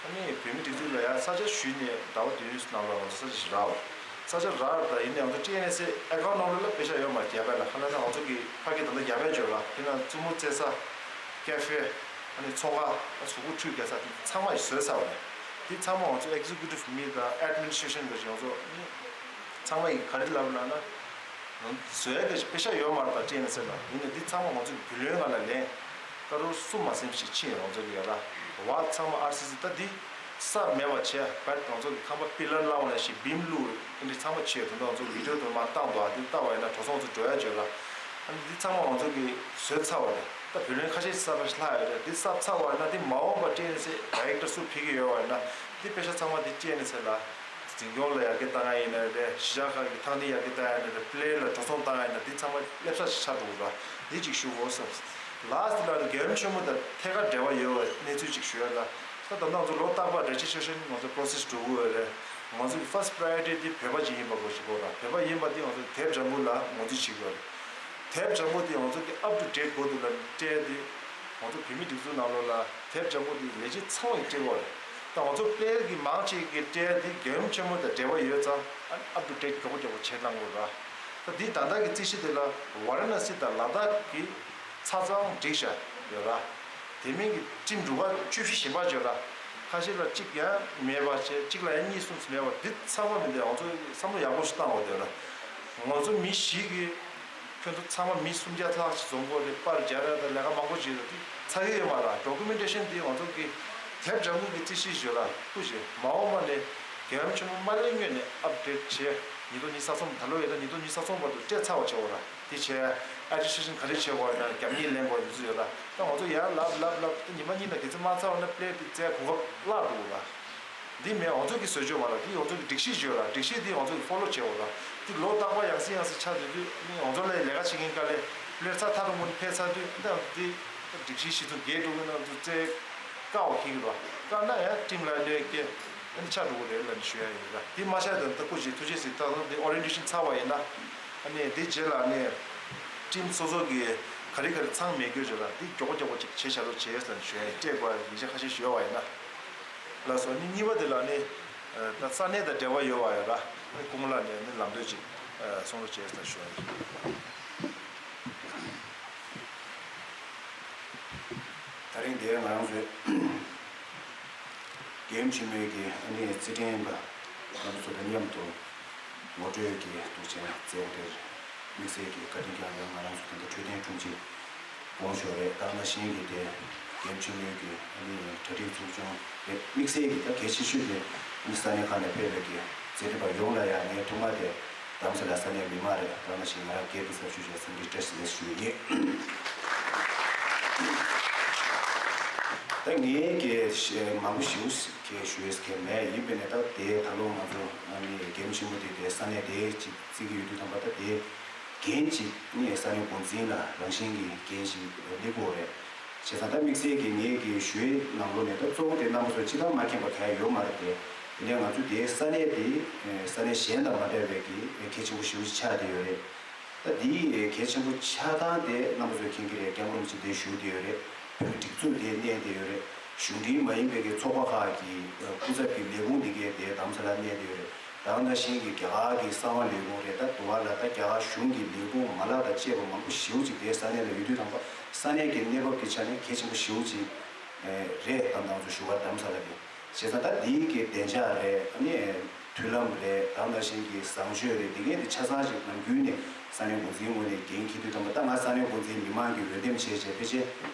ཨ་ནི་བོད་མི་སྒྲིག་འཛུགས་ལ་ཡར་ས་ཆ་ཞུས་ནས་ཟླ་བ་བདུན་ནང་ལ་ང་ཚོ་ས་ཆ་ཞིག་རག་པ་རེད། ས་ཆ་རག་ད་ཡིན་ནའི་ང་ཚོ་ཊི་ཨེན་ཨེས་ཨེ་ཨེ་ཀའུན་ཊི་ནང་ལོགས་ལ་པེ་ཤ་ཡོད་མ་རེད། རྒྱ་བལ་ལ་ཧ་ལ་ན་ང་ཚོ་གི་ཕ་གི་ད་ལྟ་རྒྱ་བལ་འབྱོར་ར། དེ་ན་རྩེད་མོ་རྩེ་ས། ཀེ་ཧྥེ། ཨ་ནི་ཚོང་ཁང་། གཟུགས་པོ་འཁྲུད་རྒྱག་ས་དེ་ཚང་མ་ཡིས་བཟོས་ཚར་བ་རེད། དེ་ཚང་མ་ང་ཚོ་ཨེག་ཟི་ཀིའུ་ཊིབ་མི་དང་ཨེཌ་མི་ནི་སི་ཊེ་ཤན་འདྲ་ཞིག་ང་ཚོ་ཚང་མ་ཡིས་ག་རེ་ལབ་ལབ་ན། བཟོ་ཡ་གི་པེ་ཤ་ཡོད་མ་རེད་ད་ཊི་ཨེན་ཨེས་ཨེ་ལ། ཡིན་ནའི་འདི་ཚང་མ་ང་ཚོ་གི་བུ་ལོན་ང་ལ་ལེན། ཀ་རོར་གསུམ་མ་ཟིན་ཞིག་ཕྱིན་ཡོད་ང་ཚོ་གི་ཡ་ར། བ་ཚང་མ་ཨར་སི་སི་ད་འདི་ས་མེད་པ་བྱས་བད་ང་ཚོ་གི་ཁང་པ་པི་ལར་བསླངས་ནས་ཤིག་བིམ་བླུགས། དེ་འདྲ་ཚང་མ་བྱས། དེ་འདྲ་ང་ཚོ་བི་ཌི་ཡོ་དུ་མ་བཏང་འདུག་འདི་ལྟ་བ་ཡིན་ན་གྲོ་ཚོང་ཚོ་འགྲོ་ཡ་བྱོས་ལ། ཨ་ནི་འདི་ཚང་མ་ང་ཚོ་གི་བཟོས་ཚར་བ་རེད། ད་བུ་ལོན་ཁ་ཤས་གསར་པ་ཞིག་ལྷག་ཡོད་རེད། འདི་གསར་ཚར་བ་ཡིན་ན་འདི་མ་འོངས་པ་ཊི་ཨེན་ཨེས་ཨེ་ཌའི་རེག་ཊར་སུ་ཕེབས་ཀྱི་ཡོད་བ་ཡིན་ན། འདི་པེ་ཤ་ཚང་མ་འདི་ཊི་ཨེན་ཨེས་ཨེ་ལ་འཛིན་སྐྱོང་ལ་ཡར་རྒྱས་བཏང་ཡ་ཡིན་ན་རེད། གཞིས་ཆགས་ཁག་གི་ཐག་ཉེ་ཡར་རྒྱས་བཏང་ཡ་ཡིན་ན་རེད། པི་ལེ་ཡར་ལ་འགྲོ་སོང་བཏང་ཡ་ཡིན་ན་འདི་ཚང་མ་སླེབས་ས་ཞིག་ཆགས་འགྲོ་གི་རེད། འདི་གཅིག་ཞུ་དགོས་བསམ། ལཱསི་ཊི་ལ་རྒྱལ་ཡུམ་ཆེན་མོ་དང་ཐད་ཀར་འབྲེལ་བ་ཡོད་པའི་གནས་ཚུལ་གཅིག་ཞུ་ཡ་ལ། ད་ད་ལྟ་ང་ཚོ་ལོ་རྟག་པར་རེ་ཇི་སི་ཊེ་ཤན་ང་ཚོ་པོ་རོ་སེ་སི་འགྲོ་གི་ཡོད་རེད། ང་ཚོ་གི་ཕར་སི་ཊི་པ་རའི་ཡོ་རི་ཊི་འདི་བོད་པ་ཅིག་ཡིན་པ་དགོས་ཞིག་དགོས་ར། བོད་པ་ཡིན་པ་འདི་ང་ཚོ་དེབ་ལྗང་གུ་ལ་ངོས་འཛིན་བྱེད་དགོས་རེད། དེབ་ལྗང་གུ་འདི་ང་ཚོ་གི་ཨབ་ཏུ་ཌེ་ཊི་དགོས་འདུག་ལབ་ནས་སྤྲད་དེ། ང་ཚོ་བོད་མི་སྒྲིག་འཛུགས་ནང་ལོགས་ལ་དེབ་ལྗང་གུ་འདི་ལས་བྱེད་ཚང་མས་སྤྲད་དགོས་རེད། ད་ང་ཚོ་པི་ལེ་ཡར་གི་མང་ཆེ་གི་སྤྲད་འདི་རྒྱལ་ཡུམ་ཆེན་མོ་དང་འབྲེལ་བ་ཡོད་ཙང་ཨ་ཨབ་ཏུ་ཌེ་ཊི་མགྱོགས་པོ་མགྱོགས་པོ་བྱེད་གནང་དགོས་ར། ད་འདི་ད་ལྟ་གི་རྩིས་གཞི་དེ་ལ་ཝ་ར་ཎ་སི་དང་ལ་དྭགས་ཀྱི་ཆ་ཚང་བསྒྲིགས་བཞག་ཡོད་ར། དེ་མིན་གྱི་ཊིམ་འབྲུ་ག་བཅུ་བཞི་ཞིག་པ་བརྗོད་ར། ཁ་ཤས་ལ་གཅིག་ཡང་མེད་པ་བྱས། གཅིག་ལ་ཡང་གཉིས་གསུམ་ཞིག་མེད་པ་འདི་ཚང་མ་མི་འདུག་ང་ཚོ་བསམ་བློ་ཡག་པོ་ཞིག་བཏང་དགོས་འདོད་ར། ང་ཚོ་མི་བཞི་གིས་ཁྱོད་ཚོ་ཚང་མ་མི་སུམ་བརྒྱ་ལྷག་ཞིག་འཛོམས་དགོས་རེད། པར་རྒྱག་ར་དང་ལས་ཀ་མང་པོ་བྱེད་ར། འདི་ཚར་གི་ཡོད་མ་ར། ཌོ་ཀུ་མེན་ཊེ་ཤན་འདི་ང་ཚོ་གི་དེབ་ལྗང་གུ་གི་རྩིས་གཞི་བརྗོད་ར། སྐུ་མཁྱེན། མ་འོངས་པ་ནས་རྒྱལ་ཡུམ་ཆེན་མོ་མ་སླེབས་སྔོན་ནས་ཨབ་ཌེ་ཊི་བྱས། ཉིས་སྟོང་ཉི་ཤུ་རྩ་གསུམ་ད་ལོ་ཡིན་ན་ཉིས་སྟོང་ཉི་ཤུ་རྩ་གསུམ་བར་དུ་སྤྲད་ཚར་བ་བྱེད་དགོས་ར། དེ་བྱས་ཨེ་ཌི་མི་ནི་སི་ཊེ་ཤན་ག་རེ་བྱེད་དགོས་ན་རྒྱབ་གཉེར་ལེན་དགོས་ཡོད་ཚུལ་ཡོད་ར། ད་ང་ཚོ་ཡར་ལབ་ལབ་ལབ་ད་ཉི་མ་གཉིས་ནང་གལ་སྲིད་མ་ཚར་བ་ན་པི་ལེ་ཡར་དེ་རྩེ་གོ་སྐབས་བརླག་འགྲོ་གི་ར། འདི་མེད། ང་ཚོ་གི་བཟོ་བཅོས་མ་ར། འདི་ང་ཚོ་གི་སྒྲིག་གཞི་བརྗོད་ར། སྒྲིག་གཞི་འདི་ང་ཚོ་གི་ཕོ་ལོ་བྱེད་དགོས་ར། འདི་ལོ་རྟག་པར་ཡང་སེ་ཡང་སེ་ཆགས་དུས་དུས་ང་ཚོ་ལ་ལས་ཀ་བྱེད་མཁན་དཀའ་ལས། པི་ལེ་ཡར་ཚར་ཐག་རིང་པོ་ནས་ཕེབས་ཚར་དུས་ད་འདི་སྒྲིག་གཞི་གཞི་ཚུགས་འགལ་འགྲོ་གི་ན་ང་ཚོ་རྩེ་བཀག་པ་འཁེལ་གི་ར། བཀག་ན་ཡང་ཊིམ་ལ་གནོད་སྐྱེལ། ཨ་ནི་ཆགས་འགྲོ་གི་རེད་ལབ་ནས་ཞུ་ཡ་ཡིན་ར། དེ་མ་ཆགས་དོན་ད་སྐུ་མཁྱེན་ཐུགས་རྗེ་གཟིགས། ད་དུང་དེ་ཨོ་རི་ཡེན་ཊེ་ཤན་ཚར་བ་ཡིན་ན། ཨ་ནི་དེ་རྗེས་ལ་ཨ་ནི་ཊིམ་སོ་སོ་གི་ག་རེ་ག་རེ་ཚང་མེད་རྒྱུ་བྱས་ལ་དེ་མགྱོགས་པོ་མགྱོགས་པོ་ཅིག་བྱེད་བྱ་རོགས་བྱས་ལབ་ནས་ཞུ་ཡ་ཡིན། སྤྲད་དགོས་ཡ་ཡིག་ཆ་ཁ་ཤས་ཤིག་ཡོད་བ་ཡིན་ན། ལགས་སོ། ཨ་ནི་གཉིས་པ་དེ་ལ་ཨ་ནི་ད་ས་གནས་དང་འབྲེལ་བ་ཡོད་བ་ཡོད་ར། ཨ་ནི་སྐུ་ངོ་ལགས་ནས་ཨ་ནི་ལམ་སྟོན་ཅིག་གསུང་རོགས་བྱས་ལབ་ཞུ་ཡ་ཡིན། ད་རིང་འདིར་ང་རང་ཚོའི་རྒྱལ་ཡུམ་ཆེན་མོའི་གི་ཨ་ནི་རྩེད་འགྲན་པ་རྣམ་པ་ཚོ་དང་མཉམ་དུ་ངོ་སྤྲོད་ཀྱི་འདུག་ཅེས་མཛད་སྒོ་དེར་དམིགས་བསལ་གྱི་བཀའ་དྲིན་བསྐྱངས་ཡང་ང་རང་ཚོ་ད་ལྟ་འཕྲོད་བསྟེན་དྲུང་ཆེ་ཁོང་མཆོག་རེད། ད་ག་ནང་བཞིན་གྱི་དེ་རྒྱལ་ཡུམ་ཆེན་མོའི་གི་ཨ་ནི་གྲ་སྒྲིག་ཚོགས་ཆུང་རེད། དམིགས་བསལ་གྱི་ད་གལ་ཆེ་ཤོས་དེ་ཨ་ནི་ས་གནས་ཁག་ནས་ཕེབས་པའི་གི་རྩེད་འགྲན་པ་ཡོངས་ལ་ཡང་ངས་ཐོག་མ་དེ་རྡ་རམ་ས་ལ་ས་གནས་མི་མང་རེད། ད་ག་ནང་བཞིན་ང་རང་སྒེར་གྱི་ཚབ་ཞུས་བྱས་འཚམས་འདྲི་བཀྲ་ཤིས་བདེ་ལེགས་ཞུ་གི་ཡིན། ད་ངས་ཀྱི་མང་པོ་ཞིག་གི་ཞུ་ཡས་ཀྱི་མེད། ཡིན་པས་ནས་ད་དེ་ད་ལོ་ང་ཚོ་ཨ་ནི་རྒྱལ་ཡུམ་ཆེན་མོ་དེ་དེ་ས་གནས་དེ་ཅིག་བརྩི་གི་ཡོད་དུས་ཙམ་པ། ད་དེ་འགན་ཅིག་ནི་ས་གནས་འགོ་འཛིན་ལ་རང་བཞིན་གྱི་འགན་ཞིག་སླེབས་ཀྱི་ཡོད་རེད། བྱས་ཙང་ད་དམིགས་བསལ་གྱི་ངས་ཀྱི་ཞུ་ཡས་ནང་ལོགས་ནས་ད་གཙོ་བོ་དེ་རྣམ་པ་ཚོ་སྤྱི་བཏང་མ་མཁྱེན་པ་གང་ཡང་ཡོད་མ་རེད་དེ། དེ་ནས་ང་ཚོ་དེ་ས་གནས་དེ་ས་གནས་གཞན་དང་མ་འདྲ་བའི་གི་གལ་ཆེན་པོ་ཞེ་པོ་ཅིག་ཆགས་བསྡད་ཡོད་རེད། ད་འདིའི་གལ་ཆེན་པོ་ཆགས་སྟངས་དེ་རྣམ་པ་ཚོས་མཁྱེན་གྱི་རེད། སྐྱབས་མགོན་རིན་པོ་ཆེ་འདིར་བཞུགས་བསྡད་ཡོད་རེད། བོད་མི་སྒྲིག་འཛུགས་འདིར་གནས་བསྡད་ཡོད་རེད། གཞུང་འབྲེལ་མ་ཡིན་པའི་གི་ཚོགས་པ་ཁག་གི་སྐུ་ཚབ་ཀྱི་ལས་ཁུངས་འདི་གའི་དེ་རྡ་རམ་ས་ལར་གནས་བསྡད་ཡོད་རེད། ད་ག་ནང་བཞིན་གྱི་རྒྱ་གར་གྱི་གསང་བ་ལས་ཁུངས་རེད། ད་དུ་བ་ལ་ད་རྒྱ་གར་གཞུང་གི་ལས་ཁུངས་མ་ལག་དང་བཅས་པ་མང་པོ་ཞེ་པོ་ཅིག་དེ་ས་གནས་ལ་ཡོད་དུས་ཙམ་པ། ས་གནས་ཀྱི་གནས་བབ་ཀྱི་ཆ་ནས་གལ་ཆེན་པོ་ཞེ་པོ་ཅིག་རེད། ད་ང་ཚོ་བཞུགས་སྒར་རྡ་རམ་ས་ལ་གི། བྱས་ཙང་ད་འདིའི་གི་བདེ་འཇགས་རེད། ཨ་ནི་མཐུན་ལམ་རེད། ད་ག་ནང་བཞིན་གྱི་བཟང་སྤྱོད་རེད། འདི་གའི་དེ་ཆ་ཚང་ཞིག་ནམ་རྒྱུན་ནས་ས་གནས་འགོ་འཛིན་ངོས་ནས་འགན་འཁྱེར་དུས་ཙམ་པ། ད་ང་ས་གནས་འགོ་འཛིན་མི་མང་གི་འོས་འདེམས་བྱས་བྱས་ཕལ་ཆེར་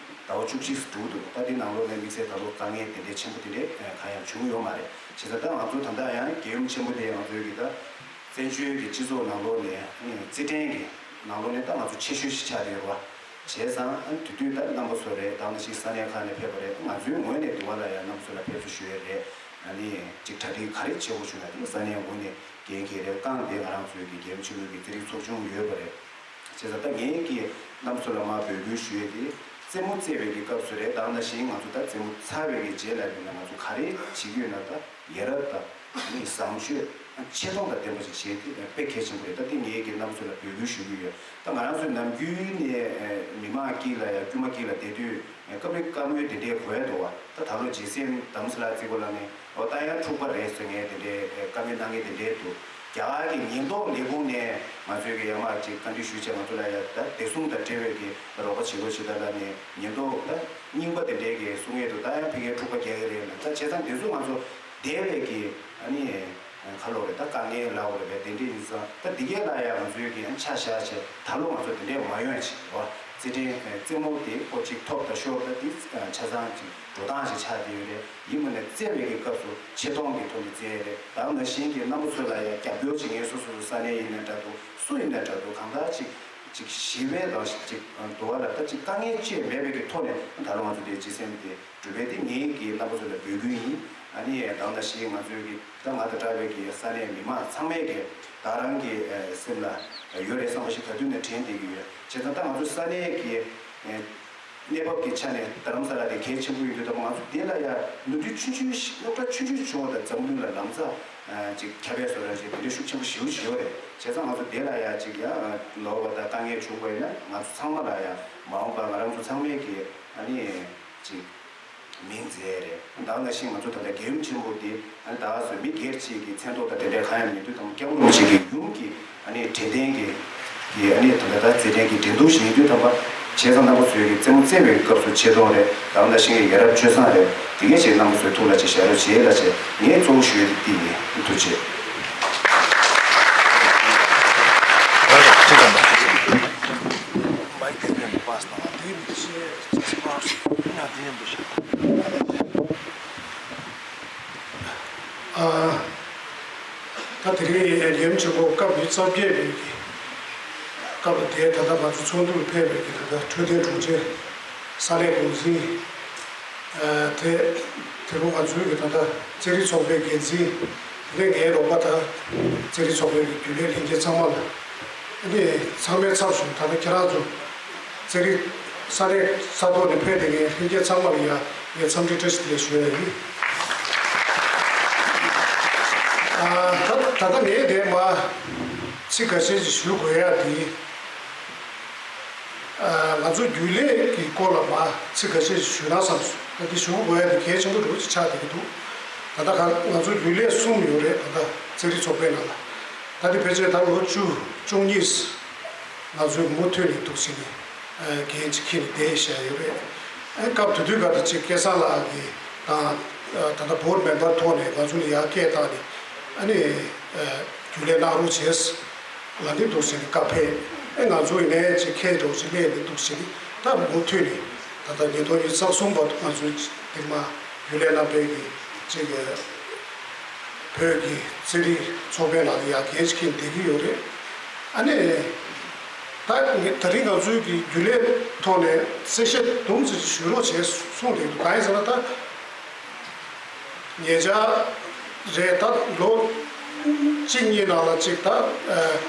ཟླ་བ་བཅུ་གཅིག་འགྲོ་འདུག་ད་འདི་ནང་ལོགས་ནས་དམིགས་བསལ་ད་ལོ་དཀའ་ངལ་དེ་འདྲའི་ཆེན་པོ་དེ་འདྲའི་གང་ཡང་བྱུང་ཡོད་མ་རེད། བྱས་ཙང་ད་ང་ཚོ་ད་ལྟ་ཡང་རྒྱལ་ཡུམ་ཆེན་པོ་དེ་ང་ཚོའི་གི་ད་བཙན་བྱོལ་གྱི་སྤྱི་ཚོགས་ནང་ལོགས་ནས་ཨ་ནི་རྩེད་འགྲན་གྱི་ནང་ལོགས་ནས་ད་ང་ཚོ་ཆེ་ཤོས་ཤིག་ཆགས་བསྡད་ཡོད་རེད་བ། བྱས་ཙང་ཨ་ནི་དེ་དུས་ད་རྣམ་པ་ཚོ་རེད། ད་ག་ནང་བཞིན་ས་གནས་ཁག་ནས་ཕེབས་པ་རེད། ང་ཚོའི་ངོས་ནས་དུ་བ་ལ་ཡང་རྣམ་པ་ཚོ་ལ་ཕེབས་བསུ་ཞུ་ཡས་རེད། ཨ་ནི་ཅིག་གྲ་སྒྲིག་ག་རེ་བྱེད་དགོས་བྱུང་ན་དེ་ས་གནས་ངོས་ནས་འགན་འཁྱེར་རེད། རྐང་དེ་ང་རང་ཚོའི་གི་རྒྱལ་ཡུམ་ཆེན་མོའི་གི་རྩེད་རིགས་ཚོགས་ཆུང་ཡོད་པ་རེད། བྱས་ཙང་ད་ངས་ཀྱི་རྣམ་པ་ཚོ་ལ་མར་འབོད་སྐུལ་ཞུ་ཡས་དེ། རྩེད་མོ་རྩེ་བའི་གི་སྐབས་སུ་རེད། ད་ག་ནང་བཞིན་ང་ཚོ་ད་རྩེད་མོ་ཚར་བའི་གི་རྗེས་ལ་ཡིན་ན་ང་ཚོ་ག་རེ་བྱེད་ཀྱི་ཡོད་ན། ད་ཡ་རབས་དང་ཨ་ནི་བཟང་སྤྱོད་ཆེ་མཐོང་དང་ལྡན་པ་ཞིག་བྱེད་དེ་དཔེ་གལ་ཆེན་པོ་རེད། ད་དེ་ངས་ཀྱི་རྣམ་པ་ཚོ་ལ་འབོད་སྐུལ་ཞུ་གི་ཡོད། ད་ང་རང་ཚོའི་ནམ་རྒྱུན་ནས་མི་མང་དཀྱིལ་ལ་ཡང་དཀྱུས་མ་དཀྱིལ་ལ་བསྡད་དུས་སྐབས་རེ་བཀའ་མོལ་དེ་འདྲའི་གོ་ཡ་འདུག་བ། ད་ད་ལོ་ཇི་སེམས་དམ་སྲི་ལ་བརྩི་གོ་ལ་ནས་འོ་ད་ཡང་འཁྲུག་པ་རེད་ཟེར་ངས་དེ་འདྲའི་བཀའ་མོལ་གནང་མཁན་དེ་འདྲའི་འདུག་རྒྱ་གར་གྱི་ཉེན་རྟོག་ལས་ཁུངས་ནས་ང་ཚོའི་གི་ཡར་མར་ཅིག་བཀའ་འདྲི་ཞུས་བྱས་ང་ཚོ་ལ་ཡ་ད་བདེ་སྲུང་དང་འབྲེལ་བའི་གི་རོགས་པ་བྱེད་རོགས་བྱེད་ད་ལ་ནས་ཉེན་རྟོག་ད་རྙིང་པ་དེ་འདྲའི་གི་གསུང་ཡས་འདུག་ད་ཡང་ཕ་གིར་འཁྲུག་པ་རྒྱག་གི་རེད་ལ། ད་བྱས་ཙང་དེ་ཚོ་ང་ཚོ་འདས་པའི་གི་ཨ་ནི་ཁ་ལོ་རེད། ད་དཀའ་ངལ་ལབ་དགོས་རེད་པས། དེ་འདྲ་ཡིན་ཙང་ད་འདི་གས་ལ་ཡང་ང་ཚོའི་གི་ཆ་བཞག་བྱས་ད་ལོ་ང་ཚོ་དེ་འདྲས་མ་ཡོང་བྱས་རོ། རྩེད་འགྲན་རྩེད་མོ་དེ་ཁོ་གཅིག་ཐོབ་དང་ཤོར་ད་དེ་ཆ་ཚང་གཅིག་འགྲོ་སྟངས་ཤིག་ཆགས་བསྡད་ཡོད་རེད། ཡིན་པ་ནས་རྩེད་པའི་གི་སྐབས་སུ་ཆེ་མཐོང་གི་ཐོག་ནས་རྩེད་ཡས་རེད། ད་ནང་བཞིན་གྱི་རྣམ་པ་ཚོ་ལ་ཡང་རྒྱབ་སྐྱོར་བྱེད་མཁན་སོ་སོ་སོ་ས་གནས་ཡིན་ན་འདྲ་འདུག་སུ་ཡིན་ན་འདྲ་འདུག་གང་ལྟར་ཅིག་ཅིག་ཞི་བའི་རང་བཞིན་ཅིག་འདུག་བ་ལ། ད་ཅིག་དཀའ་ངལ་ཅིག་མེད་པའི་གི་ཐོག་ནས་ད་ལོ་ང་ཚོ་དེ་ཇི་སེམས་དེ་གྲུབ་པའི་དེ་ངེད་ཀྱི་རྣམ་པ་ཚོ་ལ་འབོད་སྐུལ་ཡིན། ཨ་ནི་ད་ནང་བཞིན་ང་ཚོའི་གི་ད་ང་དང་འདྲ་བའི་གི་ས་གནས་མི་མང་ཚང་མས་གི་ད་རང་གི་སེམས་ལ་ཡོད་རེད་བསམ་པ་ཞིག་ག་དུས་ནས་དྲན་བསྡད་ཀྱི་ཡོད། བྱས་ཙང་ད་ང་ཚོ་ས་གནས་ཀྱི་གནས་བབ་ཀྱི་ཆ་ནས་རྡ་རམ་ས་ལ་དེ་གལ་ཆེན་པོ་ཡིན་དུས་ད་ང་ཚོ་འདི་ལ་ཡ་ནོར་འཁྲུལ་ཆུང་ཆུང་ཞིག་སློབ་གྲྭ་ཆུང་ཆུང་བྱུང་བ་དང་འཛམ་གླིང་ལ་ལམ་སང་ཅིག་ཁྱབ་པའི་བཟོ་འདྲ་ཞིག་དེ་འདྲའི་ཤུགས་ཆེན་པོ་ཞེ་པོ་ཅིག་ཡོད་རེད། བྱས་ཙང་ང་ཚོ་འདི་ལ་ཡ་ཅིག་ཡ་ནོར་བ་དང་དཀའ་ངལ་བྱུང་བ་ཡིན་ན་ང་ཚོ་ཚང་མ་ལ་ཡ་མ་འོངས་པ་ང་རང་ཚོ་ཚང་མས་ཀྱི་ཨ་ནི་ཅིག་མིང་མཛད་རེད། ད་ནང་བཞིན་ང་ཚོ་ད་ལྟ་རྒྱལ་ཡུམ་ཆེན་པོ་འདི་ཨ་ནི་ད་གཟོད་མི་སྒེར་གཅིག་གི་མཚན་ཐོག་དང་དེ་འདྲའི་གང་ཡང་མེད་དུས་དང་སྐྱབས་མགོན་རིན་པོ་ཆེ་གི་ཡུམ་གྱི་ཨ་ནི་དྲན་རྟེན་གྱི་གི་ཨ་ནི་ད་ལྟ་ད་རྩེད་འགྲན་གྱི་འགྲན་བསྡུར་ཞིག་ཡིན་དུས་ཙམ་པ་བྱས་ཙང་རྣམ་པ་ཚོས་ཀྱི་རྩེད་མོ་རྩེ་བའི་སྐབས་སུ་ཆེ་མཐོང་རེད། ད་ནང་བཞིན་གྱི་ཡ་རབས་སྤྱོད་བཟང་རེད། དེ་གས་ཞིག་རྣམ་པ་ཚོའི་ཐུགས་ལ་ཅིག་བཞག་རོགས་བྱེད་ལ་བྱེད། ངས་གཙོ་བོ་ཞུ་ཡ་དེ་འདི་ཡིན། ཐུགས་རྗེ་ཆེ། ཨ། ད་དེ་རིང་རྒྱལ་ཡུམ་ཆེན་པོ་སྐབས་ཉི་ཤུ་རྩ་བརྒྱད་པའི་སྐབས་ལ་དེ་ད་ལྟ་ང་ཚོ་ཚོགས་འདུར་ཕེབས་པའི་གི་ད་ལྟ་འཕྲོད་བསྟེན་དྲུང་ཆེ་ས་གནས་འགོ་འཛིན། ཨ། དེ་དེ་རུ་ང་ཚོའི་གི་ད་ལྟ་རྩེད་རིགས་ཚོགས་པའི་འགན་འཛིན། དེ་ནས་ངའི་རོགས་པ་དང་རྩེད་རིགས་ཚོགས་པའི་གི་རྒྱུན་ལས་ལྷན་རྒྱས་ཚང་མ་ལ། ཨ་ནི་ཚང་མའི་ཚབ་ཞུ་ད་ལྟ་ཁྱེད་རང་ཚོ་རྩེད་རིགས་ས་གནས་ས་ཐོག་ནས་ཕེབས་བསྡད་མཁན་ལྷན་རྒྱས་ཚང་མ་ལ་ཡང་ངས་འཚམས་འདྲི་བཀྲ་ཤིས་བདེ་ལེགས་ཞུ་ཡ་ཡིན། ཨ། ད་ད་ལྟ་ངས་དེ་མ་ཚིག་འགའ་ཤས་ཤིག་ཞུ་དགོས་ཡ་དེ། ཨ། ང་ཚོ་རྒྱུན་ལས་ཀྱི་སྐོར་ལ་མ་ཚིག་འགའ་ཤས་ཤིག་ཞུ་ན་བསམ་སོང་། ད་དེ་ཞུ་དགོས་ཡ་དེ་གལ་ཆེན་པོ་འདྲ་བོ་ཅིག་ཆགས་བསྡད་ཀྱི་འདུག་ད་ལྟ་ང་ང་ཚོ་རྒྱུན་ལས་གསུམ་ཡོད་རེད། ད་ལྟ་རྩེད་རིགས་ཚོགས་པའི་ནང་ལ། ད་དེ་ཕལ་ཆེར་ད་ལོ་བཅུ་བཅུ་གཉིས་ང་ཚོས་མུ་མཐུད་ནས་འདུག་སེ་ནས་འགན་ཅིག་འཁྱེར་ནས་བསྡད་བཞག་ཡོད་རེད། ཨ། སྐབས་དེ་དུས་སྐབས་དེ་ཅིག་སྐལ་བཟང་ལགས་ཀྱིས་དང་ད་ལྟ་བོར་མེམ་བར་ཐོག་ནས་ང་ཚོ་ལ་ཡར་སྐད་བཏང་ནས་ཨ་ནི་རྒྱུན་ལས་གནང་རོགས་བྱས་ལབ་ནས་འདུག་སེ་ནས་བཀའ་ཕེབས། ཨེ་ང་ཚོ་ཡིན་ནའི་ཅིག་ཁྱེད་འདྲ་བོ་ཅིག་སླེབས་ནས་འདུག་སེ་ནས་ད་མུ་མཐུད་ནས་ད་ལྟ་ཉིས་སྟོང་ཉི་ཤུ་རྩ་གསུམ་བར་དུ་ང་ཚོའི་འདི་མ་རྒྱུན་ལས་རྣམ་པའི་གི་ཅིག་བོད་ཀྱི་རྩེད་རིགས་ཚོགས་པའི་ནང་ལ་ཡར་འགན་ཅིག་འཁྱེར་བསྡད་ཀྱི་ཡོད་རེད། ཨ་ནི། ད་ངས་ད་རིང་ང་ཚོའི་གི་རྒྱུན་ལས་ཐོག་ནས་གསལ་བཤད་དུམ་ཙམ་ཞུ་རོགས་བྱས་གསུངས་བསྡད་འདུག་གང་ཡིན་ཟེར་ན། ད་ཉེ་ཆར་རེད། ད་ལོ་གཅིག་གཉིས་ནང་ལ་གཅིག་ད་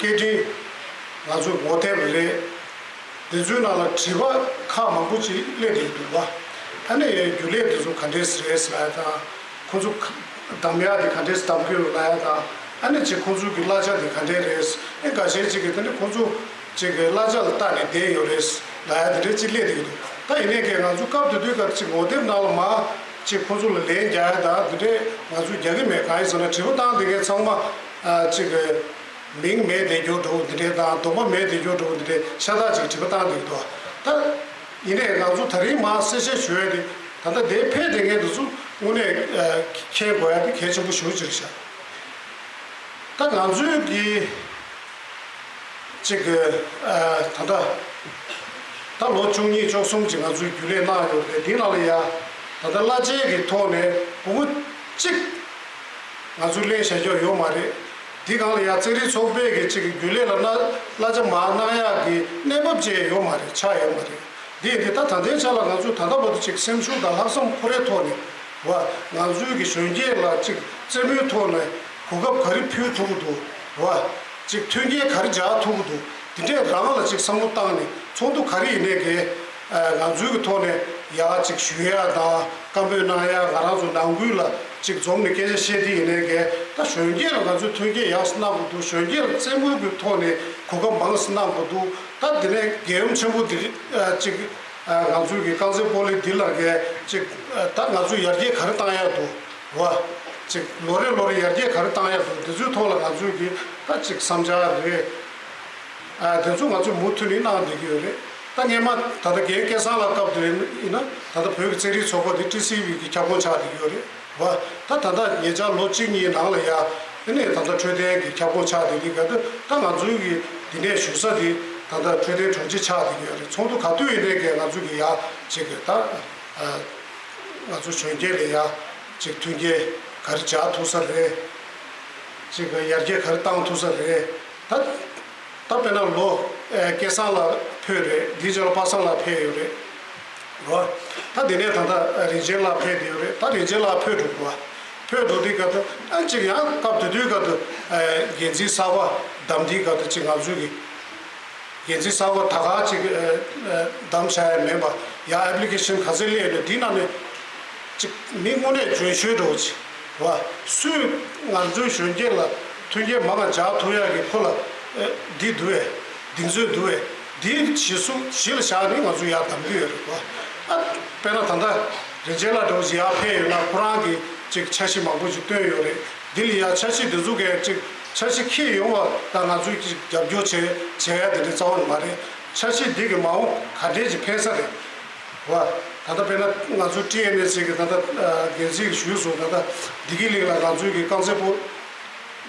སྐད་འཕྲིན་ང་ཚོའི་ངོ་དེབ་རེད། དེ་ཚོའི་ནང་ལ་དྲི་བ་ཁག་མང་པོ་ཅིག་སླེབས་བསྡད་འདུག་བ། ཨ་ནི་རྒྱུན་ལས་དེ་ཚོ་ག་འདྲས་རེད་ཟེར་ཡ་དང་། ཁོ་ཚོ་གདམ་ཡག་དེ་ག་འདྲས་གདམ་གྱི་ཡོད་ལབ་ཡ་དང་། ཨ་ནི་ཅིག་ཁོ་ཚོ་གི་གླ་ཆ་དེ་ག་འདྲས་རེད། ཨེ་འགའ་ཤས་ཅིག་གིས་ད་ནི་ཁོ་ཚོ་ཅིག་གི་གླ་ཆ་ལ་བལྟས་ནས་བསྡད་ཡོད་རེད་ལབ་ཡ་དེ་འདྲས་ཅིག་སླེབས་བསྡད་ཀྱི་འདུག་ད་ཡིན་ནའི་གི་ང་ཚོ་སྐབས་དེ་དུས་ཀར་ཅིག་ངོ་དེབ་ནང་ལ་མར་ཅིག་ཁོ་ཚོ་ལ་ལན་རྒྱག་ཡ་དང་དེ་འདྲས་ང་ཚོ་རྒྱག་གི་མེད། གང་ཡིན་ཟེར་ན་དྲི་བ་བཏང་བསྡད་མཁན་ཚང་མ་ཨ་ཅིག་གི་མིང་མེད་བསྡད་རྒྱུ་འདྲ་བོ་འདི་འདྲས་དང་། གདོང་པ་མེད་བསྡད་རྒྱུ་འདྲ་བོ་འདི་འདྲས་ཤ་སྟག་ཅིག་དྲི་བ་བཏང་བསྡད་ཀྱི་འདུག་ད་ཡིན་ནའི་ང་ཚོ་ད་རིང་མར་གསལ་བཤད་ཞུ་ཡ་དེ། ད་ལྟ་དེ་ཕེབས་བསྡད་མཁན་དེ་ཚོ་དངོས་གནས་ཨ་མཁྱེན་དགོས་ཡ་དེ་གལ་ཆེན་པོ་ཞེ་པོ་ཅིག་རེད་ཤག་ད་ང་ཚོའི་གི་ཅིག་གི་ཨ་ད་ལྟ་ད་ལོ་བཅུ་གཉིས་བཅུ་གསུམ་ཅིག་ང་ཚོའི་རྒྱུན་ལས་གནང་ཡོད་རེད། འདི་ནང་ལ་ཡ་ད་ལྟ་གླ་ཆའི་གི་ཐོག་ནས་སྒོར་མོ་གཅིག་ང་ཚོས་ལེན་བྱ་རྒྱུ་ཡོད་མ་རེད། འདི་སྒང་ལ་ཡ་རྩེད་རིགས་ཚོགས་པས་གི་ཅིག་གི་རྒྱུན་ལས་ལ་གནང་གླ་ཆ་མར་གནང་ཡག་གི་གནས་བབ་ཅིག་ཡོད་མ་རེད། ཆགས་ཡོད་མ་རེད། འདི་ཡིན་དུས་ད་ད་ལྟའི་ཆ་ལ་ང་ཚོས་ད་ལྟ་བར་དུ་ཅིག་སེམས་ཤུགས་དང་ལྷག་བསམ་ཁོ་རའི་ཐོག་ནས་བ། ང་ཚོའི་གི་གཞོན་སྐྱེས་ལ་ཅིག་རྩེད་མོའི་ཐོག་ནས་གོ་སྐབས་ག་རེ་ཕུལ་ཐུབ་ཀྱི་འདུག་བ། ཅིག་མཐུན་རྐྱེན་ག་རེ་སྦྱར་ཐུབ་ཀྱི་འདུག་འདི་འདྲས་རང་ལ་ཅིག་བསམ་བློ་བཏང་ནས་ཚོགས་འདུ་ག་རེ་ཡིན་ནའི་གི་ཨ་ང་ཚོའི་གི་ཐོག་ནས་ཡར་ཅིག་ཞུ་ཡ་དང་། བཀའ་མོལ་གནང་ཡ། ང་རང་ཚོ་ནང་ཁུལ་ལ་ཅིག་འཛོམས་ནས་སྐད་ཆ་བཤད་དེ་ཡིན་ནའི་གི། ད་གཞོན་སྐྱེས་ལ་ང་ཚོས་མཐུན་རྐྱེན་ཡག་ཙམ་གནང་དགོས་འདུག་གཞོན་སྐྱེས་ལ་རྩེད་མོའི་གི་ཐོག་ནས་གོ་སྐབས་མང་ཙམ་གནང་དགོས་འདུག་ད་དེ་ནས་རྒྱལ་ཡུམ་ཆེན་པོ་འདི་ཨ་ཅིག་ཨ་ང་ཚོའི་གི་རྐང་རྩེད་སྤོ་ལོ་འདི་ལ་གི་ཅིག་ཨ་ད་ང་ཚོས་ཡར་རྒྱས་ག་རེ་བཏང་ཡ་འདུག་བ། ཅིག་ལོ་རེ་ལོ་རེ་ཡར་རྒྱས་ག་རེ་བཏང་ཡ་འདུག་འདི་ཚོའི་ཐོག་ལ་ང་ཚོས་གི་ད་ཅིག་བསམ་འཆར་རེད། ཨ་དེ་ཚོ་ང་ཚོས་མུ་མཐུད་ནས་གནང་བསྡད་ཀྱི་ཡོད་རེད། ད་སྔས་མ་ད་ལྟ་རྒན་སྐལ་བཟང་ལགས་སྐབས་དེར་ཡིན་ན། ད་ལྟ་བོད་ཀྱི་རྩེད་རིགས་ཚོགས་པ་དེ་ཊི་སི་ཝི་གི་ཁྱབ་ཁོངས་ཆགས་བསྡད་ཀྱི་ཡོད་རེད་བ། ད་ད་ལྟ་ཉེ་ཆར་ལོ་གཅིག་གཉིས་ནང་ལ་ཡ། དེ་ནས་ད་ལྟ་འཕྲོད་བསྟེན་གྱི་ཁྱབ་ཁོངས་ཆགས་བསྡད་དུས་སྐབས་དུ། ད་ང་ཚོའི་གི་འདི་ནས་ཞུ་ས་དེ་ད་ལྟ་འཕྲོད་བསྟེན་དྲུང་ཆེ་ཆགས་བསྡད་ཀྱི་ཡོད་རེད། ཚོགས་འདུ་ག་དུས་ཡིན་ནའི་གི་ང་ཚོ་གི་ཡ་ཅིག་གི་ད་ཨ་ང་ཚོ་གཞོན་སྐྱེས་ལ་ཡ་ཅིག་མཐུན་རྐྱེན་ག་རེ་སྦྱར་ཐུབ་ས་རེད། ཅིག་གི་ཡར་རྒྱས་ག་རེ་བཏང་ཐུབ་ས་རེད། ད་ད་དཔེར་ན་ལོ་ཨེ་སྐལ་བཟང་ལགས་ཕེབས་རེད། དེའི་རྗེས་ལ་པ་སངས་ལགས་ཕེབས་ཡོད་རེད་རོ། ད་དེ་ནས་ད་ལྟ་རིན་ཆེན་ལགས་ཕེབས་བསྡད་ཡོད་རེད། ད་རིན་ཆེན་ལགས་ཕེབས་འགྲོ་གི་བ། ཕེབས་འགྲོ་དུས་སྐབས་དུ་ཨ་ཅིག་ཡང་སྐབས་དེ་དུས་སྐབས་དུ་ཨེ་འགན་འཛིན་གསར་པ་བདམས་དུས་སྐབས་དུ་ཅིག་ང་ཚོའི་གི་འགན་འཛིན་གསར་པ་ད་ག་ཅིག་ཨེ་ཨེ་བདམས་བྱ་ཡ་མིན་པ། ཡང་ཨེབ་ལི་ཀེ་ཤན་ག་ཚོད་སླེབས་ཡོད་ན་དེའི་ནང་ནས་ཅིག་མི་དངོས་གནས་འཇོན་ཤོས་འདྲ་བོ་ཅིག་བ། སུས་ང་ཚོའི་གཞོན་སྐྱེས་ལ་མཐུན་རྐྱེན་མང་ང་སྦྱར་ཐུབ་ཡག་གི་ཁོ་ལ་ཨེ་འདི་འདུག་བས། གདེང་ཚོད་འདུག་བས། འདིའི་གཞི་སུ་གཞི་ལ་བཞག་ནས་ང་ཚོ་ཡར་གདམ་གྱི་ཡོད་རེད་བ། ཨ་དཔེར་ན་ད་ལྟ་རིན་ཆེན་ལགས་འདྲ་བོ་ཅིག་ཡར་ཕེབས་ཡོད་ན་ཁོ་རང་གིས་ཅིག་འཆར་གཞི་མང་པོ་ཅིག་བཏོན་ཡོད་རེད། འདི་ལ་ཡང་འཆར་གཞི་འདི་ཚོ་གས་ཅིག་འཆར་གཞི་འཁྱེར་ཡོང་བ་དང་ང་ཚོས་ཅིག་རྒྱབ་སྐྱོར་བྱེད་བྱེད་ཡ་དེ་འདྲ་རྩ་བ་ནས་མ་རེད། འཆར་གཞི་འདི་གི་མ་འོངས་ག་འདྲས་ཅིག་ཕན་ས་རེད་བ། ད་ལྟ་དཔེར་ན་ང་ཚོ་ཊི་ཨེན་ཨེས་ཨེ་གི་ད་ལྟ་འགན་འཛིན་གྱིས་ཞུས་སོང་། ད་ལྟ་བདེ་སྐྱིད་གླིང་ལ་ང་ཚོའི་གི་རྐང་རྩེད་སྤོ་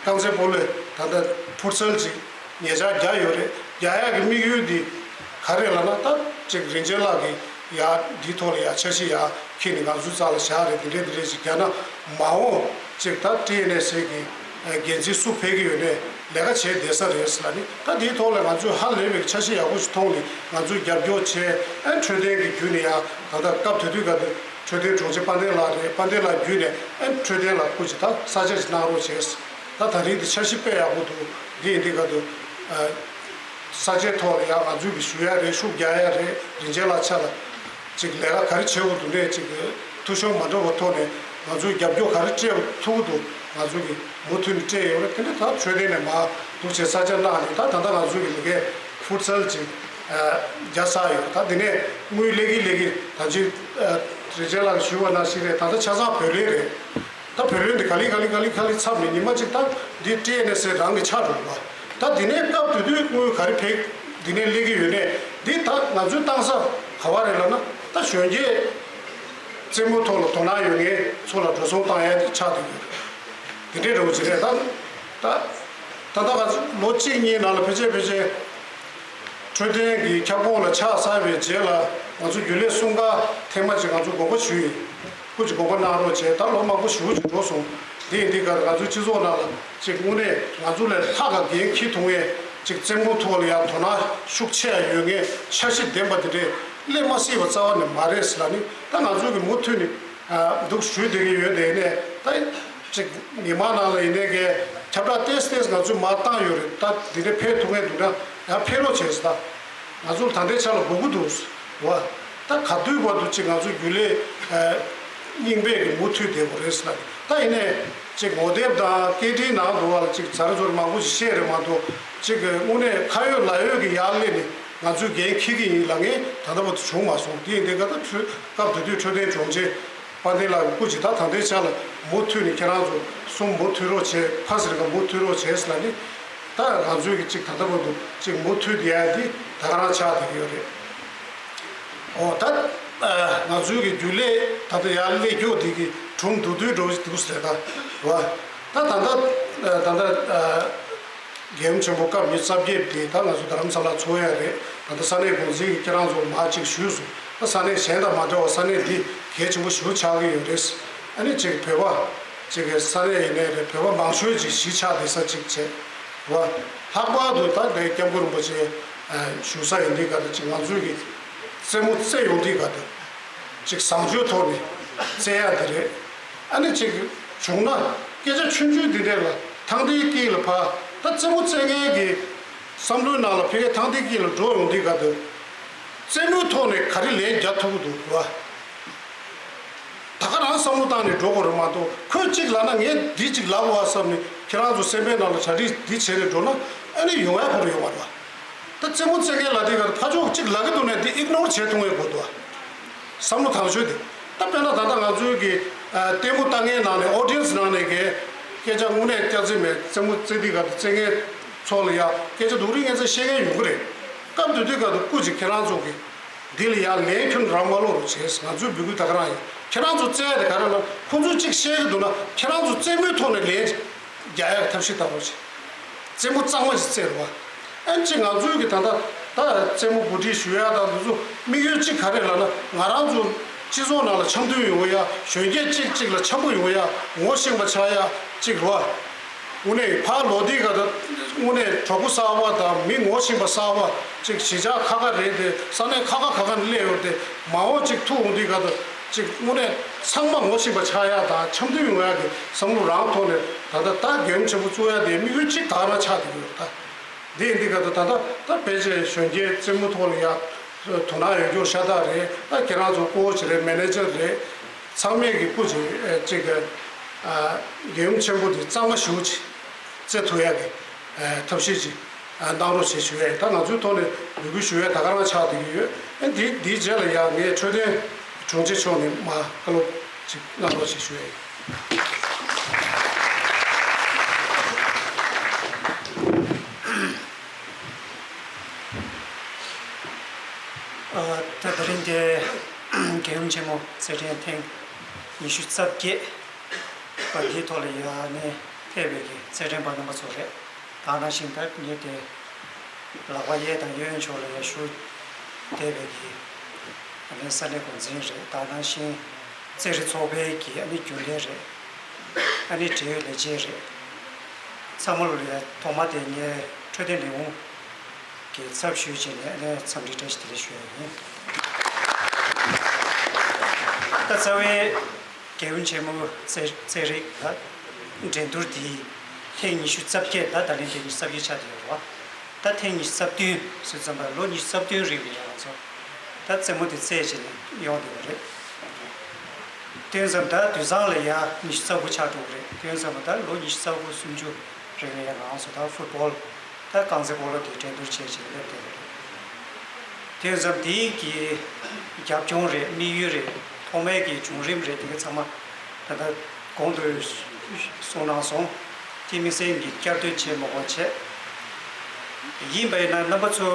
རྐང་རྩེད་སྤོ་ལོའི་ད་ལྟ་ཕུཊ་སལ་ཅིག་ཉེ་ཆར་རྒྱག་ཡོད་རེད། རྒྱག་ཡག་གི་དམིགས་ཡུལ་འདི་ག་རེ་ལབ་ན། ད་ཅིག་རིན་ཆེན་ལགས་ཀྱིས་ཡ་འདིའི་ཐོག་ལ་ཡ་འཆར་གཞི་ཡ་འཁྱེར་ནས་ང་ཚོའི་རྩ་ལ་བཞག་རེད། དེ་འདྲས་དེ་འདྲས་ཅིག་རྒྱག་ན་མ་འོངས་ཅིག་ད་ཊི་ཨེན་ཨེས་ཨེ་གི་འགན་འཛིན་སུ་ཕེབས་ཀྱི་ཡོད་ནའི་ལས་ཀ་བྱེད་བསྡད་ས་རེད་ལབ་ནི། ད་འདིའི་ཐོག་ལ་ང་ཚོས་ཧ་ལས་པའི་འཆར་གཞི་ཡག་པོ་ཞིག་མཐོང་ནས་ང་ཚོས་རྒྱབ་སྐྱོར་བྱས། ཨ་འཕྲོད་བསྟེན་གྱི་བརྒྱུད་ནས་ཡ་ད་ལྟ་སྐབས་དེ་དུས་སྐབས་དུ་འཕྲོད་བསྟེན་དྲུང་ཆེ་དཔལ་ལྡན་ལགས་རེད། དཔལ་ལྡན་ལགས་བརྒྱུད་ནས་ཨ་འཕྲོད་བསྟེན་ལ་སྐུ་མཁྱེན་ད་ས་ཆ་ཞིག་གནང་རོགས་བྱས། ད་ད་རིང་འདི་འཆར་གཞི་དཔེ་ཡག་པོ་འདུག་འདི་ཡིན་དུས་སྐབས་དུ་ཨ་ས་ཆའི་ཐོག་ལ་ཡང་ང་ཚོས་གི་ཞུ་ཡ་རེད། ཤུགས་རྒྱག་ཡ་རེད། རིན་ཆེན་ལགས་ཆ་ལ་ཅིག་ལས་ཀ་ག་རེ་བྱེད་དགོས་འདུག་ནས་ཅིག་ཐུགས་ཤོམ་མ་འགྲོ་བ་ཐོག་ནས་ང་ཚོས་རྒྱབ་སྐྱོར་ག་རེ་སྤྲད་ཐུབ་ཀྱི་འདུག་ང་ཚོས་གི་མུ་མཐུད་ནས་སྤྲད་ཡོད་རེད། དེ་འདྲ་ད་འཕྲོད་བསྟེན་ནས་མར་འདུག་བྱས་ས་ཆ་གནང་ནས་ད་ད་ལྟ་ང་ཚོས་གི་མི་སྒེར་ཕུཊ་སལ་ཅིག་རྒྱག་ཚར་ཡོད། ད་དེ་ནས་དངུལ་སླེབས་ཀྱི་སླེབས་ཀྱི་ད་ཅིག་རིན་ཆེན་ལགས་ཞུས་པ་ནང་བཞིན་རེད། ད་ལྟ་ཆ་ཚང་བོད་ལས་རེད། ད་བོད་ལོན་འདི་ག་ལེ་ག་ལེ་ག་ལེ་ག་ལེ་ཚབ་ནས་ཉི་མ་གཅིག་ད་འདི་ཊི་ཨེན་ཨེས་ཨེ་རང་གི་ཆགས་འགྲོ་བ། ད་འདི་ནས་སྐབས་དེ་དུས་དངུལ་ག་རེ་ཕེབས་འདི་ནས་སླེབས་ཀྱི་ཡོད་ནས། འདི་ད་ང་ཚོའི་བཏང་ས་ག་བ་རེད་ལབ་ན། ད་གཞོན་སྐྱེས་རྩེད་མོ་ཐོག་ལ་དོ་སྣང་ཡོད་མཁན་ཚོ་ལ་འགྲོ་སོང་བཏང་ཡ་འདི་ཆགས་བསྡད་ཡོད་རེད། འདི་འདྲའི་རོགས་ཅིག་རེད། ད་ད་ད་ད་ང་ཚོ་ལོ་གཅིག་གཉིས་ནང་ལ་ཕལ་ཆེར་ཕལ་ཆེར། འཕྲོད་བསྟེན་གྱི་ཁྱབ་ཁོངས་ལ་ཆགས་ཚར་བའི་རྗེས་ལ་ང་ཚོ་རྒྱུན་ལས་གསུམ་ཀ་ཐེངས་མ་གཅིག་ང་ཚོ་དགོངས་པ་ཞུས་ཡིན། སྐུ་མཁྱེན་དགོངས་པ་གནང་རོགས་བྱས། ད་ལོ་མང་པོ་ཞེ་པོ་ཅིག་འགྲོ་སོང་། དེ་ཡིན་དུས་ཀར་ང་ཚོའི་སྤྱི་ཚོགས་ནང་ལ་ཅིག་དངོས་གནས་ང་ཚོ་ལས་ལྷག་ག་འགན་འཁྱེར་ཐུབ་མཁན་ ཅིག་རྩེད་མོ་ཐོག་ལ་ཡང་དོ་སྣང་ཤུགས་ཆེ་ཡང་ཡོད་མཁན་འཆར་གཞི་ལྡན་པ་དེ་འདྲས་སླེབས་མ་སྲིད་པ་རྩ་བ་ནས་མ་རེད་ཟེར་ལབ་ནི། ད་ང་ཚོ་གི་མུ་མཐུད་ནས་འདུག་ཞུས་བསྡད་ཀྱི་ཡོད། དེ་ནས་ད་ཅིག་མི་མང་ནང་ལ་ཡིན་ནའི་གི་ཁྱབ་བསྒྲགས་ཏོག་ཙམ་ང་ཚོས་མར་བཏང་ཡོད་རེད། ད་འདི་འདྲས་འཕེལ་ཐུབ་མཁན་འདུག་ན་ཡང་འཕེལ་རོགས་བྱས་ཟེར། ད་ང་ཚོ་ལ་ད་ལྟའི་ཆ་ལ་དགོས་ཀྱི་འདུག་བ། ད་ག་དུས་བར་དུ་ཅིག་ང་ཚོ་རྒྱུན་ལས་རྙིང་པས་ཀྱི་མུ་མཐུད་བསྡད་དགོས་རེད་ཟེར་ལབ། ད་ཡིན་ནའི་ཅིག་ངོ་དེབ་དང་སྐད་འཕྲིན་ནང་དུ་བ་ལ་ཅིག་ཛ་ར་ཛོ་ར་མང་པོ་ཞིག་བཤད་རེད་མ་གཏོགས། ཅིག་གི་དངོས་གནས་ཁ་ཡོད་ལག་ཡོད་ཀྱི་ཡར་སླེབས་ནས་ང་ཚོས་འགན་འཁྱེར་གྱི་ཡིན་ལབ་མཁན་ད་ལྟ་བར་དུ་བྱུང་མ་སོང་། དེ་ཡིན་དུས་ཀ་ད་འཕྲོད་སྐབས་དེ་དུས་འཕྲོད་བསྟེན་དྲུང་ཆེ་དཔལ་ལྡན་ལགས་ཀྱི་སྐུ་མཁྱེན། ད་ད་ལྟའི་ཆ་ལ་མུ་མཐུད་ནས་ཁྱེད་རང་ཚོ་གསུམ་མུ་མཐུད་རོགས་བྱེད། ཕ་ཟེར་ག་མུ་མཐུད་རོགས་བྱེད་ཟེར་ལབ་ནི། ད་ང་ཚོས་ཀྱི་ཅིག་ད་ལྟ་བར་དུ་ཅིག་མུ་མཐུད་བསྡད་ཡ་འདི་ད་ག་རང་ཆགས་བསྡད་ཀྱི་ཡོད་རེད། ཨོ་ད་ང་ཚོའི་གི་རྒྱུན་ལས་ད་ལྟ་ཡར་སླེབས་རྒྱུ་འདི་གི་གྲུབ་འདུག་དུས་འགྲོ་འདུག་ཟེར་ད་བ། ད་ད་ལྟ་ད་ལྟ་རྒྱལ་ཡུམ་ཆེན་པོ་སྐབས་ཉི་ཤུ་རྩ་བརྒྱད་དེ་ད་ང་ཚོ་རྡ་རམ་ས་ལ་ཚོགས་ཡ་རེད། ད་ལྟ་ས་གནས་འགོ་འཛིན་གྱིས་ཁྱེད་རང་ཚོ་མར་ཅིག་ཞུས་སོང་། ད་ས་གནས་གཞན་དང་མ་འདྲ་བ་ས་གནས་འདི་གལ་ཆེན་པོ་ཞེ་པོ་ཆགས་ཀྱི་ཡོད་རེད། ཨ་ནི་ཅིག་བོད་པ་ཅིག་གི་ས་གནས་ཡིན་ནའི་རེད། བོད་པ་མང་ཤོས་ཅིག་གཞིས་ཆགས་བསྡད་ས་ཅིག་བྱས་བ། ལྷག་པར་དུ་ད་ལྟའི་སྐྱབས་མགོན་རིན་པོ་ཆེ་བཞུགས་ས་ཡིན་དུས་ག་ད་ཅིག་ང་ཚོའི་གི་རྩེད་མོ་རྩེ་ཡོང་དུས་ག་ད་ཅིག་བཟང་སྤྱོད་ཐོག་ནས་རྩེ་ཡ་དེ་རེད། ཨ་ནི་ཅིག་བྱུང་ན་སྐད་ཆ་ཆུང་ཆུང་འདི་འདྲས་ལ་ཐང་དེའི་དཀྱིལ་ལ་ཕ་ད་རྩེད་མོ་རྩེ་མཁན་གྱི་བསམ་བློའི་ནང་ལ་ཕ་གི་ཐང་དེའི་དཀྱིལ་ལ་འགྲོ་ཡོང་དུས་ག་ད་རྩེད་མོའི་ཐོག་ནས་ག་རེ་ལན་རྒྱག་ཐུབ་ཀྱི་འདུག་བ། ད་ག་རང་བསམ་བློ་བཏང་ནས་འགྲོ་དགོས་རེད་མ་གཏོགས། ཁོས་གཅིག་ལབ་ན་ངས་འདི་གཅིག་ལབ་དགོས་བསམ་ནས་ཁྱེད་རང་ཚོ་སེམས་པའི་ནང་ལ་གྲ་སྒྲིག་འདི་བྱས་ནས་འགྲོ་ན་ཨ་ནི་ཡོང་ཡ་ཁོ་རང་ཡོང་བ་རེད་བ། ད་རྩེད་མོ་རྩེ་མཁན་ལ་དེ་ག་ཕ་ཕྱོགས་གཅིག་ལབ་ཀྱི་འདུག་ནས་འདི་ཨིག་ནོར་བྱེད་ཐུབ་ངེས་དགོས་འདུག་བ། བསམ་བློ་ཐག་ཆོད་དེ། ད་དཔེར་ན་ད་ལྟ་ང་ཚོའི་གི་ལྟད་མོ་ལྟ་མཁན་ནང་ནས་ཨོ་ཌི་ཡན་སི་ནང་ནས་གི་སྐད་ཆ་དངོས་གནས་སྐྱག་རྫུན་མེད། རྩེད་མོ་རྩེ་དུས་ག་རྩེ་མཁན་ཚོ་ལ་ཡ་སྐད་ཆ་སྡུག་རུས་ངན་ཚ་བཤད་མཁན་ཡོང་གི་རེད། སྐབས་དེ་དུས་ག་ད་སྐུ་མཁྱེན་ཁྱེད་རང་ཚོ་གི་འདི་ལ་ཡང་ལན་ཁྱོན་རང་མ་ལོག་རོགས་བྱས། ང་ཚོའི་འབོད་སྐུལ་ད་ག་རང་ཡིན། ཁྱེད་རང་ཚོ་བཙལ་ཡ་དེ་ག་རེ་ལ་ཁོང་ཚོས་གཅིག་བཤད་ཀྱི་འདུག་ན་ཁྱེད་རང་ཚོ་རྩེད་མོའི་ཐོག་ནས་ལན་རྒྱག་ཡ་ཐབས་ཤེས་བཏང་རོགས་བྱེད། རྩེད་མོ་གཙང་མ་ཞིག་རྩེ་རོགས། ཨ་ནི་ང་ཚོའི་གི་ད་ལྟ་ད་རྩེད་མོ་གོ་སྒྲིག་ཞུ་ཡ་དང་འདི་ཚོ་དམིགས་ཡུལ་གཅིག་ག་རེ་ལབ་ན་ང་རང་ཚོ་སྤྱི་ཚོགས་ནང་ལ་འཆམ་མཐུན་ཡོང་ཡ། གཞོན་སྐྱེས་གཅིག་གཅིག་ལ་འཆམ་པོ་ཡོང་ཡ། ངོ་ཤེས་པ་ཆགས་ཡ་གཅིག་རོགས། དངོས་གནས་ཕར་ལོག་དུས་ག་ད་དངོས་གནས་གྲོགས་པོ་གསར་པ་དང་མི་ངོ་ཤེས་པ་གསར་པ་ཅིག་གཞིས་ཆགས་ཁ་ཁ་རེད་དེ། ས་གནས་ཁ་ཁ་ཁ་ཁ་ནས་སླེབས་ཡོད་དེ། མ་འོངས་ཅིག་ཐུག་འོང་དུས་ག་ད་ཅིག་དངོས་གནས་ཚང་མ་ངོ་ཤེས་པ་ཆགས་ཡ་དང་འཆམ་མཐུན་ཡོང་ཡ་གི་བསམ་བློ་རང་ཐོག་ནས་ད་ལྟ་ད་རྒྱལ་ཡུམ་ཆེན་པོ་བཙུགས་ཡ་དེ་དམིགས་ཡུལ་གཅིག་ད་ག་རང་ཆགས་བསྡད་ཀྱི་ཡོད་ད། འདི་འདི་ག་ད་ད་ད་ད་ཕལ་ཆེར་གཞོན་སྐྱེས་རྩེད་མོ་ཐོག་ལ་ཡ་དོ་སྣང་ཡོད་རྒྱུ་ཤ་སྟག་རེད། ད་ཁྱེད་རང་ཚོ་ཀོ་ཆི་རེད། མེ་ནེ་ཇར་རེད། ཚང་མས་ཀྱི་སྐུ་ཅིག་ཨེ་ཅིག་གི་ཨ་རྒྱལ་ཡུམ་ཆེན་པོ་འདི་གཙང་མ་ཞེ་པོ་ཅིག་རྩེ་ཐུབ་ཡ་གི་ཨ་ཐབས་ཤེས་ཅིག་ཨ་གནང་རོགས་ཞེས་ཞུ་ཡ་ཡིན། ད་ང་ཚོའི་ཐོག་ནས་འབོད་སྐུལ་ཞུ་ཡ་ད་ག་རང་ཆགས་བསྡད་ཀྱི་ཡོད། ཨེ་འདི་འདིའི་རྗེས་ལ་ཡ་ངས་འཕྲོད་བསྟེན་དྲུང་ཆེ་མཆོག་ནས་མར་བཀའ་སློབ་ཅིག་གནང་རོགས་ཞེས་ཞུ་ཡ་ཡིན། ཨ་ད་དེ་རིང་དེ་རྒྱལ་ཡུམ་ཆེན་མོ་རྩེད་འགྲན་ཐེངས་ཉི་ཤུ་རྩ་བརྒྱད་པ་འདིའི་ཐོག་ལ་ཡ་ནས་ཕེབས་པའི་གི་རྩེད་འགྲན་པ་རྣམ་པ་ཚོ་རེད། ད་ག་ནང་བཞིན་ད་ངས་དེ་ལག་པ་གཡས་དང་གཡོན་ཕྱོགས་ལ་ཡ་བཞུགས་བསྡད་པའི་གི་ཨ་ནི་ས་གནས་འགོ་འཛིན་རེད། ད་ག་ནང་བཞིན་རྩེད་རིགས་ཚོགས་པའི་གི་ཨ་ནི་རྒྱུན་ལས་རེད། ཨ་ནི་འབྲེལ་ཡོད་ལས་བྱེད་རེད། ཚང་མ་ལོ་ལ་ཡ་ཐོག་མ་དེ་ངས་འཕྲོད་བསྟེན་ལས་ཁུངས་ཀྱི་ཚབ་ཞུས་བྱས་ནས་ཨ་ནི་འཚམས་འདྲི་བཀྲ་ཤིས་བདེ་ལེགས་ཞུ་ཡ་ཡིན། ད་རྩ་བའི་རྒྱལ་ཡུམ་ཆེན་མོ་རྩེ་རྩེད་རིགས་ལ་འགྲན་བསྡུར་འདི་ཐེངས་ཉི་ཤུ་རྩ་བརྒྱད། ད་ད་ལན་ཐེངས་ཉི་ཤུ་རྩ་བརྒྱད་ཆགས་བསྡད་ཡོད་རེད་བ། ད་ཐེངས་ཉི་ཤུ་རྩ་བདུན་ཟེར་ཙམ་པ་ལོ་ཉི་ཤུ་རྩ་བདུན་རིང་ལ་ཡང་ང་ཚོ་ད་རྩེད་མོ་འདི་རྩེད་བྱས་ནས་ཡོང་བསྡད་པ་རེད། དེ་ཙམ་ད་དུས་མཚམས་ལ་ཡ་ཉི་ཤུ་རྩ་དགུ་ཆགས་འགྲོ་གི་རེད། དེ་ཙམ་ད་ལོ་ཉི་ཤུ་རྩ་དགུ་སུམ་ཅུ་རིང་ལ་ཡ་ང་ཚོ་ད་ཕུཊ་བོལ་ད་རྐང་རྩེད་སྤོ་ལོ་དེ་འགྲན་བསྡུར་བྱས་བྱས་སླེབས་བསྡད་པ་རེད། དེ་ཙམ་དེའི་གི་རྒྱབ་ལྗོངས་རེད། དམིགས་ཡུལ་རེད། ཐོག་མའི་གི་བྱུང་རིམ་རེད། དེ་ག་ཚང་མ་ད་ལྟ་གོང་དུ་གསུངས་གནང་སོང་། དེ་དམིགས་བསལ་གྱི་བསྐྱར་ཟློས་བྱེད་མ་དགོས་བྱས། ཡིན་པ་ཡིན་ན་རྣམ་པ་ཚོ་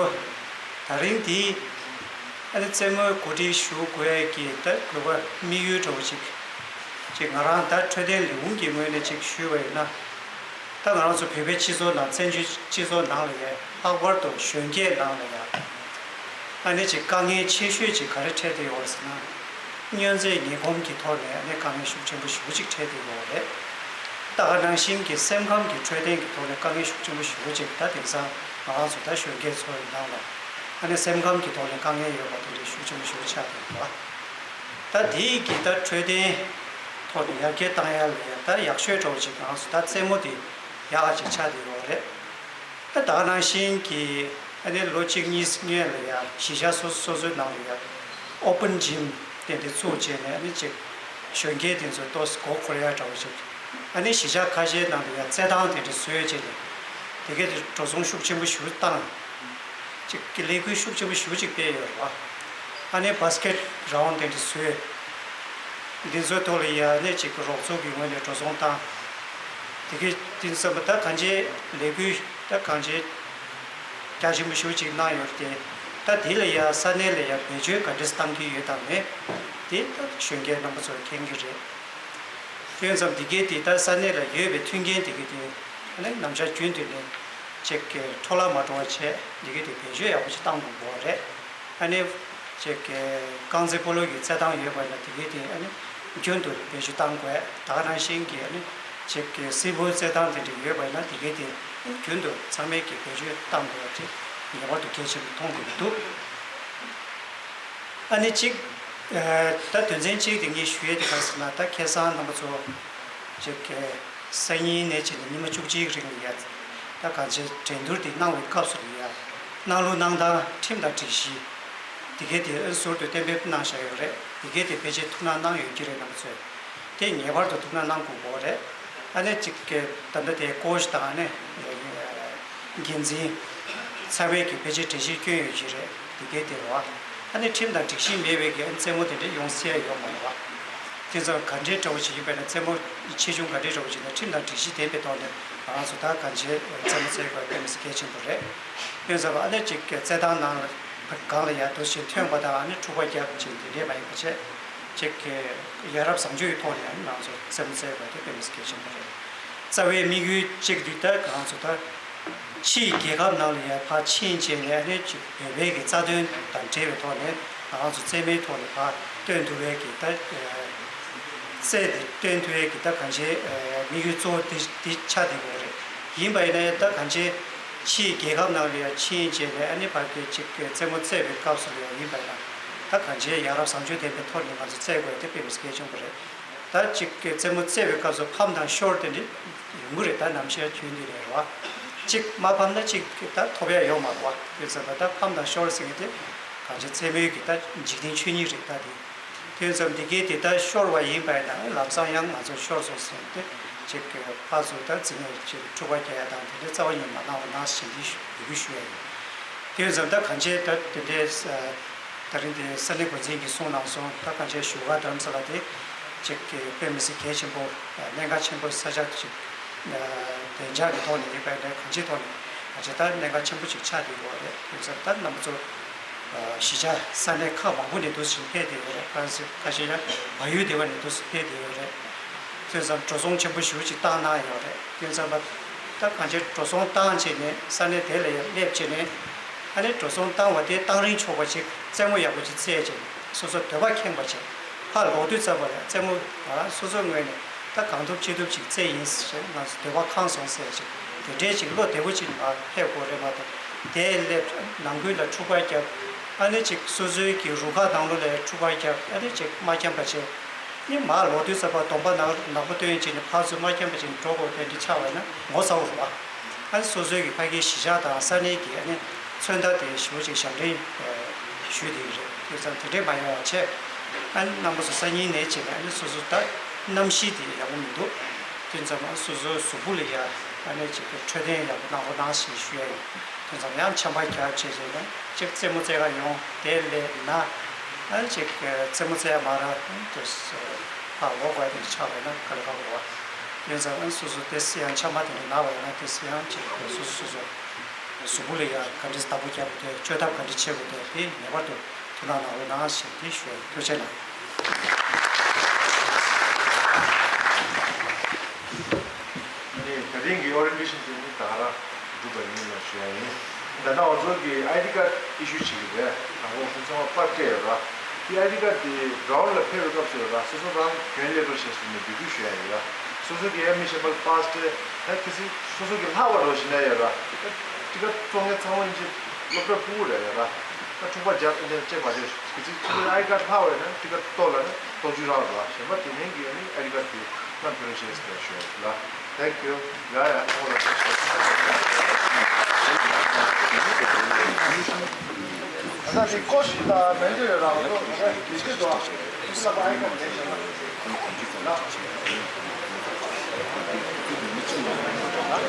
ད་རིང་འདི་ཨ་ནི་རྩེད་མོའི་གོ་སྒྲིག་ཞུ་དགོས་ཡ་གི་ད་དགོས་པ་དམིགས་ཡུལ་འདྲ་བོ་ཅིག་ཅིག་ང་རང་ད་འཕྲོད་བསྟེན་ལས་ཁུངས་ཀྱི་ངོས་ནས་ཅིག་ཞུས་པ་ཡིན་ན། ད་ང་རང་ཚོ་བོད་པའི་སྤྱི་ཚོགས་ནང་བཙན་བྱོལ་སྤྱི་ཚོགས་ནང་ལ་ཡ་ལྷག་པར་དུ་གཞོན་སྐྱེས་ནང་ལ་ཡ་ཨ་ནི་ཅིག་དཀའ་ངལ་ཆེ་ཤོས་ཅིག་ག་རེ་འཕྲད་བསྡད་ཡོད་རེད་ཟེར་ན། སྨྱོན་རྫས་ངན་གོམས་ཀྱི་ཐོག་ནས་ཨ་ནི་དཀའ་ངལ་ཤུགས་ཆེན་པོ་ཞེ་པོ་ཅིག་འཕྲད་བསྡད་ཡོད་རེད། ད་ག་ནང་བཞིན་གྱི་སེམས་ཁམས་ཀྱི་འཕྲོད་བསྟེན་གྱི་ཐོག་ནས་དཀའ་ངལ་ཤུགས་ཆེན་པོ་ཞེ་པོ་ཅིག་ད་དེང་སང་ང་རང་ཚོ་ད་གཞོན་སྐྱེས་ཚོ་ཡི་ནང་ལ་ཨ་ནི་སེམས་ཁམས་ཀྱི་ཐོག་ནས་དཀའ་ངལ་ཡོད་པ་དེ་འདྲ་ཤུགས་ཆེན་པོ་ཞེ་པོ་ཆགས་བསྡད་འདུག་ད་དེའི་གི་ད་འཕྲོད་བསྟེན་ཐོག་ནས་ཡར་རྒྱས་བཏང་ཡ་ལ་ཡ་ད་ཡག་ཤོས་འདྲ་བོ་ཅིག་ང་རང་ཚོ་ད་རྩེད་མོ་དེ་ཡག་ག་ཅིག་ཆགས་བསྡད་ཡོད་རེད། ད་ག་ནང་བཞིན་གྱི་ཨ་ནི་ལོ་གཅིག་གཉིས་སྔོན་ལ་ཡ་གཞིས་ཆགས་སོ་སོ་སོའི་ནང་ལ་ཡ་ཨོ་པན་ཇིམ་དེ་འདྲ་ཚུགས་བྱས་ནས་ཨ་ནི་ཅིག་གཞོན་སྐྱེས་དེ་ཚོ་ཏོག་ཙམ་མགོ་འཁོར་ཡ་འདྲ་བོ་ཅིག་ཨ་ནི་གཞིས་ཆགས་ཁ་ཤས་ནང་ལ་ཡ་རྩེད་ཐང་དེ་འདྲ་བཟོས་བྱས་ནས་དེ་གའི་དེ་འགྲོ་སོང་ཤུགས་ཆེན་པོ་ཞེ་པོ་བཏང་། ཅིག་གི་ལས་འགུལ་ཤུགས་ཆེན་པོ་ཞེ་པོ་ཅིག་སྤེལ་ཡོད་རེད་བ། ཨ་ནི་བྷ་སི་ཀེ་ཊི་རའུན་ཌི་དེ་འདྲ་བཟོས། འདི་ཚོའི་ཐོག་ལ་ཡ་ཨ་ནི་ཅིག་གི་རོགས་ཚོགས་ཀྱི་ངོས་ནས་འགྲོ་སོང་བཏང་། དེ་གའི་དེ་ཚོ་ད་གང་ཅིའི་ལས་འགུལ་ད་གང་ཅིའི་རྒྱ་ཆེན་པོ་ཞེ་པོ་ཅིག་གནང་ཡོད་རེད་དེ། ད་དེ་ལ་ཡ་ས་གནས་ལ་ཡ་བེད་སྤྱོད་ག་འདྲས་བཏང་གི་ཡོད་དམ་མེད་དེ་ད་གཞོན་སྐྱེས་རྣམ་པ་ཚོས་མཁྱེན་གྱི་རེད། དེ་ཙམ་འདི་གའི་དེ་ད་ས་གནས་ལ་ཡོད་པའི་མཐུན་རྐྱེན་དེ་གའི་དེ་ཨ་ནི་ནམ་ཞག་རྒྱུན་དུ་ནས་ཅིག་གི་འཕྲོ་བརླག་མ་འགྲོ་བ་བྱས་འདི་གའི་དེ་བེད་སྤྱོད་ཡག་པོ་ཅིག་བཏང་དགོས་པ་རེད། ཨ་ནི་ཅིག་གི་རྐང་རྩེད་སྤོ་ལོ་གི་རྩེད་ཐང་ཡོད་པ་ཡིན་ན་དེ་གའི་དེ་ཨ་ནི་རྒྱུན་དུ་བེད་སྤྱོད་བཏང་དགོས། ད་ག་ནང་བཞིན་གྱི་ཨ་ནི་ཅིག་གི་སིལ་བུའི་རྩེད་ཐང་དེ་འདྲ་ཡོད་པ་ཡིན་ན་དེ་གའི་དེ་ཨ་ནི་རྒྱུན་དུ་ཚང་མས་ཀྱི་བེད་སྤྱོད་བཏང་དགོས་པ་དེ་ངེས་པར་དུ་གལ་ཆེན་པོ་མཐོང་དགོས་ཀྱི་འདུག་ཨ་ནི་གཅིག་ད་དོན་ཚན་གཅིག་དེ་ངས་ཞུ་ཡས་དེ་ག་ཟེར་ན། ད་ཁ་སང་རྣམ་པ་ཚོ་ཅིག་གི་སང་ཉིན་ནས་བྱས་ནས་ཉི་མ་བཅུ་གཅིག་རིང་ལ་ཡ་ད་གང་ཅི་འགྲན་བསྡུར་དེ་གནང་བའི་སྐབས་སུ་ལ་ཡ་གནང་ལུགས་གནང་སྟངས་ཁྲིམས་དང་སྒྲིག་གཞི་དེ་གའི་དེ་ཨ་ཟུར་དུ་གཏན་འབེབས་གནང་བཞག་ཡོད་རེད། དེ་གའི་དེ་ཕལ་ཆེར་ཐུགས་སྣང་གནང་ཡོད་ཀྱི་རེད་རྣམ་པ་ཚོས། དེ་ངེས་པར་དུ་ཐུགས་སྣང་གནང་དགོས་པ་རེད། ཨ་ནི་གཅིག་གི་ད་ལྟ་དེ་ཀོ་ཆ་དང་ཨ་ནི་འགན་འཛིན་ཚབ་པས་ཀྱི་ཕལ་ཆེར་གྲལ་གཞིར་བསྐྱོན་ཡོད་ཀྱི་རེད། དེ་གའི་དེ་རེད་བ། ཨ་ནི་ཁྲིམས་དང་སྒྲིག་གཞི་མེད་པའི་གི་ཨ་ནི་རྩེད་མོ་དེ་འདྲ་ཡོང་སྲིད་ཡ་ཡོད་མ་རེད་བ། དེ་ཚོ་ག་འདྲའི་འདྲ་བོ་ཞིག་ཡིན་པས་ན་རྩེད་མོ་ཆེ་ཆུང་ག་འདྲའི་འདྲ་བོ་ཞིག་ན་ཁྲིམས་དང་སྒྲིག་གཞི་ལྡན་པའི་ཐོག་ནས་ང་རང་ཚོ་ད་གང་བྱས་རྩེད་མོ་རྩེ་དགོས་དཔེ་མི་སྲིད་གལ་ཆེན་པོ་རེད། དེ་ཚོ་ཨ་ནི་གཅིག་གི་རྩེད་ཐང་ནང་ལ་སྒང་ལ་ཡ་འདུག་བཞིན་ཐོན་པ་དང་ཨ་ནི་འཁྲུག་པ་རྒྱབ་ཅིང་དེ་འདྲས་མ་ཡིན་པ་བྱས། ཅིག་གི་ཡ་རབས་བཟང་སྤྱོད་ཀྱི་ཐོག་ནས་ང་ཚོ་རྩེད་མོ་རྩེ་དགོས་དེ་དཔེ་མི་སྲིད་གལ་ཆེན་པོ་རེད། རྩ་བའི་དམིགས་ཡུལ་གཅིག་འདི་ལྟར་ང་ཚོ་ད་ཕྱིའི་རྒྱལ་ཁབ་ནང་ལ་ཡ་ཕར་ཕྱིན་བྱས་ནས་ཨ་ནི་ཅིག་བོད་པའི་གི་རྩ་དོན་དང་འབྲེལ་བའི་ཐོག་ནས་ང་ཚོ་རྩེད་མོའི་ཐོག་ནས་ཕར་སྟོན་ཐུབ་པའི་གི་ད་རྩེད་དེ་སྟོན་ཐུབ་པའི་གི་ད་གང་ཅིའི་དམིགས་ཡུལ་གཙོ་བོ་དེ་དེ་ཆགས་བསྡད་ཡོད་རེད། ཡིན་པ་ཡིན་ན་ཡང་ད་གང་ཅིའི་ཕྱིའི་རྒྱལ་ཁབ་ནང་ལ་ཡང་ཕྱིན་བྱས་ནས་ཨ་ནི་ཕ་གི་ཅིག་གི་རྩེད་མོ་རྩེ་བའི་སྐབས་སུ་ལ་ཡང་ཡིན་པ་ཡིན་ན་ད་གང་ཅིའི་ཡ་རབས་བཟང་སྤྱོད་ལྡན་པའི་ཐོག་ནས་ང་ཚོ་རྩེ་དགོས་དེ་དཔེ་མི་སྲིད་གལ་ཆེན་པོ་རེད། ད་ཅིག་གི་རྩེད་མོ་རྩེ་བའི་སྐབས་སུ་ཕམ་དང་ཤོར་དེ་འདྲ་ཡོང་གི་རེད། ད་ནམ་ཞིག་དུས་འདི་རེད་རོ། ཅིག་མ་ཕམ་ན་ཅིག་གི་ད་ཐོབ་ཡ་ཡོད་མ་རེད་བ། དེ་ཚོ་ད་ཕམ་དང་ཤོར་ཟེར་མཁན་དེ་གང་ཅི་རྩེད་མོའི་གི་ད་འཇིག་རྟེན་ཆོས་ཉིད་རེད་ད་དེ། དུས་མཚམས་འདི་གའི་དེ་ལྟར་ཤོར་བ་ཡིན་པ་ཡིན་ན་ལམ་སང་ཡང་ང་ཚོ་ཤོར་སོང་ཟེར་ཏེ་ཅིག་གི་ཕར་ཚུར་ད་རྩིས་ནས་ཅིག་འཁྲུག་པ་རྒྱག་ཡ་དང་དེ་འདྲའི་རྩ་བ་ཉིད་མ་གནང་བ་གནང་ཞེས་འདི་ཞུ་འབོད་སྐུལ་ཞུ་ཡ་ཡིན། དུས་མཚམས་ད་གང་ཅི་ད་དེ་འདྲའི་ད་རིང་དེ་ས་གནས་འགོ་འཛིན་གྱིས་གསུངས་གནང་སོང་། ད་གང་ཅི་བཞུགས་སྒར་རྡ་རམ་ས་ལ་དེ་ཅིག་གི་དཔེ་མི་སྲིད་གལ་ཆེན་པོ་གནད་འགག་ཆེན་པོ་ས་ཆ་ཅིག་བདེ་འཇགས་ཀྱི་ཐོག་ནས་ཡིན་པ་ཡིན་ན་གང་ཅིའི་ཐོག་ནས་ང་ཚོ་ད་གནད་འགག་ཆེན་པོ་ཅིག་ཆགས་བསྡད་ཡོད་རེད། དེ་ཚོ་ད་རྣམ་པ་ཚོ་གཞིས་ཆགས་ས་གནས་ཁག་མང་པོ་ནས་འདུག་སེ་ཕེབས་བསྡད་ཡོད་རེད། ཁ་སང་ཁ་ཤས་ཡང་བལ་ཡུལ་སྡེ་བ་ནས་འདུག་སེ་ཕེབས་བསྡད་ཡོད་རེད། དེ་ཚོ་འགྲོ་སོང་ཆེན་པོ་ཞེ་པོ་ཅིག་བཏང་གནང་ཡོད་རེད། དེ་ཚོ་ད་གང་ཅི་འགྲོ་སོང་བཏང་བྱས་ནས་ས་གནས་དེ་ལ་ཡང་སླེབས་བྱས་ནས་ཨ་ནི་འགྲོ་སོང་བཏང་བ་དེ་བཏང་རིན་ཆོག་པ་ཅིག་རྩེད་མོ་ཡག་པོ་ཅིག་རྩེད་བྱས་ནས། སོ་སོ་འདོད་པ་ཁེངས་པ་བྱས། ཕར་ལོག་དུས་ཙམ་པ་ལ་རྩེད་མོ་ང་རང་སོ་སོའི་ངོས་ནས་ད་གང་ཐུབ་ཅི་ཐུབ་ཅིག་རྩེད་ཡིན་ཟེར། ང་ཚོ་འདོད་པ་ཁེངས་སོང་ཟེར་ཅིག་དེ་འདྲའི་ཅིག་བློ་བདེ་པོ་ཅིག་ང་ཕེབས་དགོས་རེད་མ་གཏོགས། དེ་སླེབས་ནང་ཁུལ་ལ་འཁྲུག་པ་བརྒྱབ། ཨ་ནི་ཅིག་སོ་སོའི་གི་རུ་ཁག་ནང་ལོགས་ལ་འཁྲུག་པ་བརྒྱབ། ཨ་ནི་ཅིག་མ་འཁྱམས་པ་བྱས། ནི་མར་ལོག་དུས་ཙམ་པ་གདོང་པ་ནག་ནག་པོ་སྟོན་བྱས་ནས་ཕར་ཚུར་མ་འཁྱམས་པ་བྱས་ནས་འགྲོ་དགོས་དེ་འདྲ་ཆགས་པ་ན་ངོ་ཚ་བོ་རེད་བ། ཨ་ནི་སོ་སོའི་གི་ཕ་གིའི་གཞིས་ཆགས་དང་ས་གནས་ཀྱི་ཨ་ནི་མཚོན་རྟགས་དེ་ཞེ་པོ་ཅིག་ཞབས་འདྲེན་ཞུས་དེ་རེད། དེ་ཙམ་དེ་འདྲས་མ་ཡོང་བ་བྱས། ཨ་ནི་རྣམ་པ་ཚོ་སང་ཉིན་ནས་བྱས་ནས་ཨ་ནི་སོ་སོ་ད་གནམ་གཤིས་དེ་ཡག་པོ་མི་འདུག་དེ་ཙམ་ཨ་སོ་སོའི་གཟུགས་པོ་ལ་ཡ་ཨ་ནི་ཅིག་གི་འཕྲོད་བསྟེན་ཡག་པོ་གནང་རོགས་གནང་ཞེས་ཞུ་ཡ་ཡིན། དེ་ཙམ་ཡང་ཆམ་པ་རྒྱག་བྱས་བྱས་ནས་ཅིག་རྩེད་མོ་རྩེ་ག་ཡོང་དེ་ལས་ན་ཨ་ནི་ཅིག་གི་རྩེད་མོ་རྩེ་ཡ་མ་རག་དེ་ཕར་ལོག་དགོས་དེ་ཆགས་པ་ན་དཀའ་ལས་ཁག་པོ་རེད་བ། དེ་ཙམ་ཨ་ནི་སོ་སོ་དེ་སི་ཡང་ཆམ་པ་དེ་འདྲ་ན་བ་ཡིན་ན་དེ་སི་ཡང་ཅིག་སོ་སོ་སོ་སོ་གཟུགས་པོ་ལ་ཡ་ག་འདྲས་བདག་པོ་རྒྱག་དགོས་དེ་བཅོས་ཐབས་ག་འདྲས་བྱེད་དགོས་དེ་དེ་ངེས་པར་དུ་ཐུགས་སྣང་གནང་རོགས་གནང་ཞེས་དེ་ཞུ་ཡ་ཡིན། ཐུགས་རྗེ་གནང་། ནི་ད་རིང་གི་ཨོ་རི་ཡེན་ཊེ་ཤན་དེ་ནི་ད་ག་རང་གྲུབ་པ་ཡིན་ལ་ཞུ་ཡ་ཡིན། ད་ལྟ་ང་ཚོ་གི་ཨའི་ཌི་ཀར་ཨི་ཤུ་བྱེད་ཀྱི་རེད། དང་པོ་ཁོང་ཚོ་པར་སྤྲད་ཡོད་ར། དེ་ཨའི་ཌི་ཀར་དེ་གྲོན་ལ་ཕེབས་པའི་སྐབས་སུ་ར་སོ་སོ་རང་གྱོན་སླེབས་རོགས་བྱས་ཟེར་ནས་འབོད་སྐུལ་ཞུ་ཡ་ཡིན་ར། སོ་སོ་གི་ཨེ་མི་ཤེས་པ་པཱ་སི་ཊི་ད་གི་སི་སོ་སོ་གི་ལྷག་པ་རོ་ཞིག་ན་ཡོད་ར། ད་ཅི་ག་གཙོ་ངན་ཚང་མ་ཡིན་གྱི་སློབ་གྲྭ་ཕྲུ་གུ་རེད་ཡོད་ར། ད་འཁྲུག་པ་རྒྱག་ཨེ་འདྲ་ཅེས་མ་བྱོས་གི་སི་སོ་སོའི་ཨའི་ཀར་ལྷག་པ་ཡོད་ན་ཅི་ག་ལྟོ་ལ་ན་ལྟོ་ཆུ་རག་ར་གཞན་པ་དེ་ནས་གི་ཨ་ནི་ཨའི་ཀར་དེ་ནམ་ཕེ་རོ་ཤེས་ཏེ་ཤོད་ལ། Thank you. ཡ་ཡ་ཁོང་ལ་ད་ཅི་ཀོ་ཤི་ད་མེན་ཏེ་ཡོད་ར་ང་ཚོ་ད་ལྟ་ལས་བྱེད་དོ་ཨ་ལ་པ་ཨའི་ཀར་ལས་བྱེད་ལ།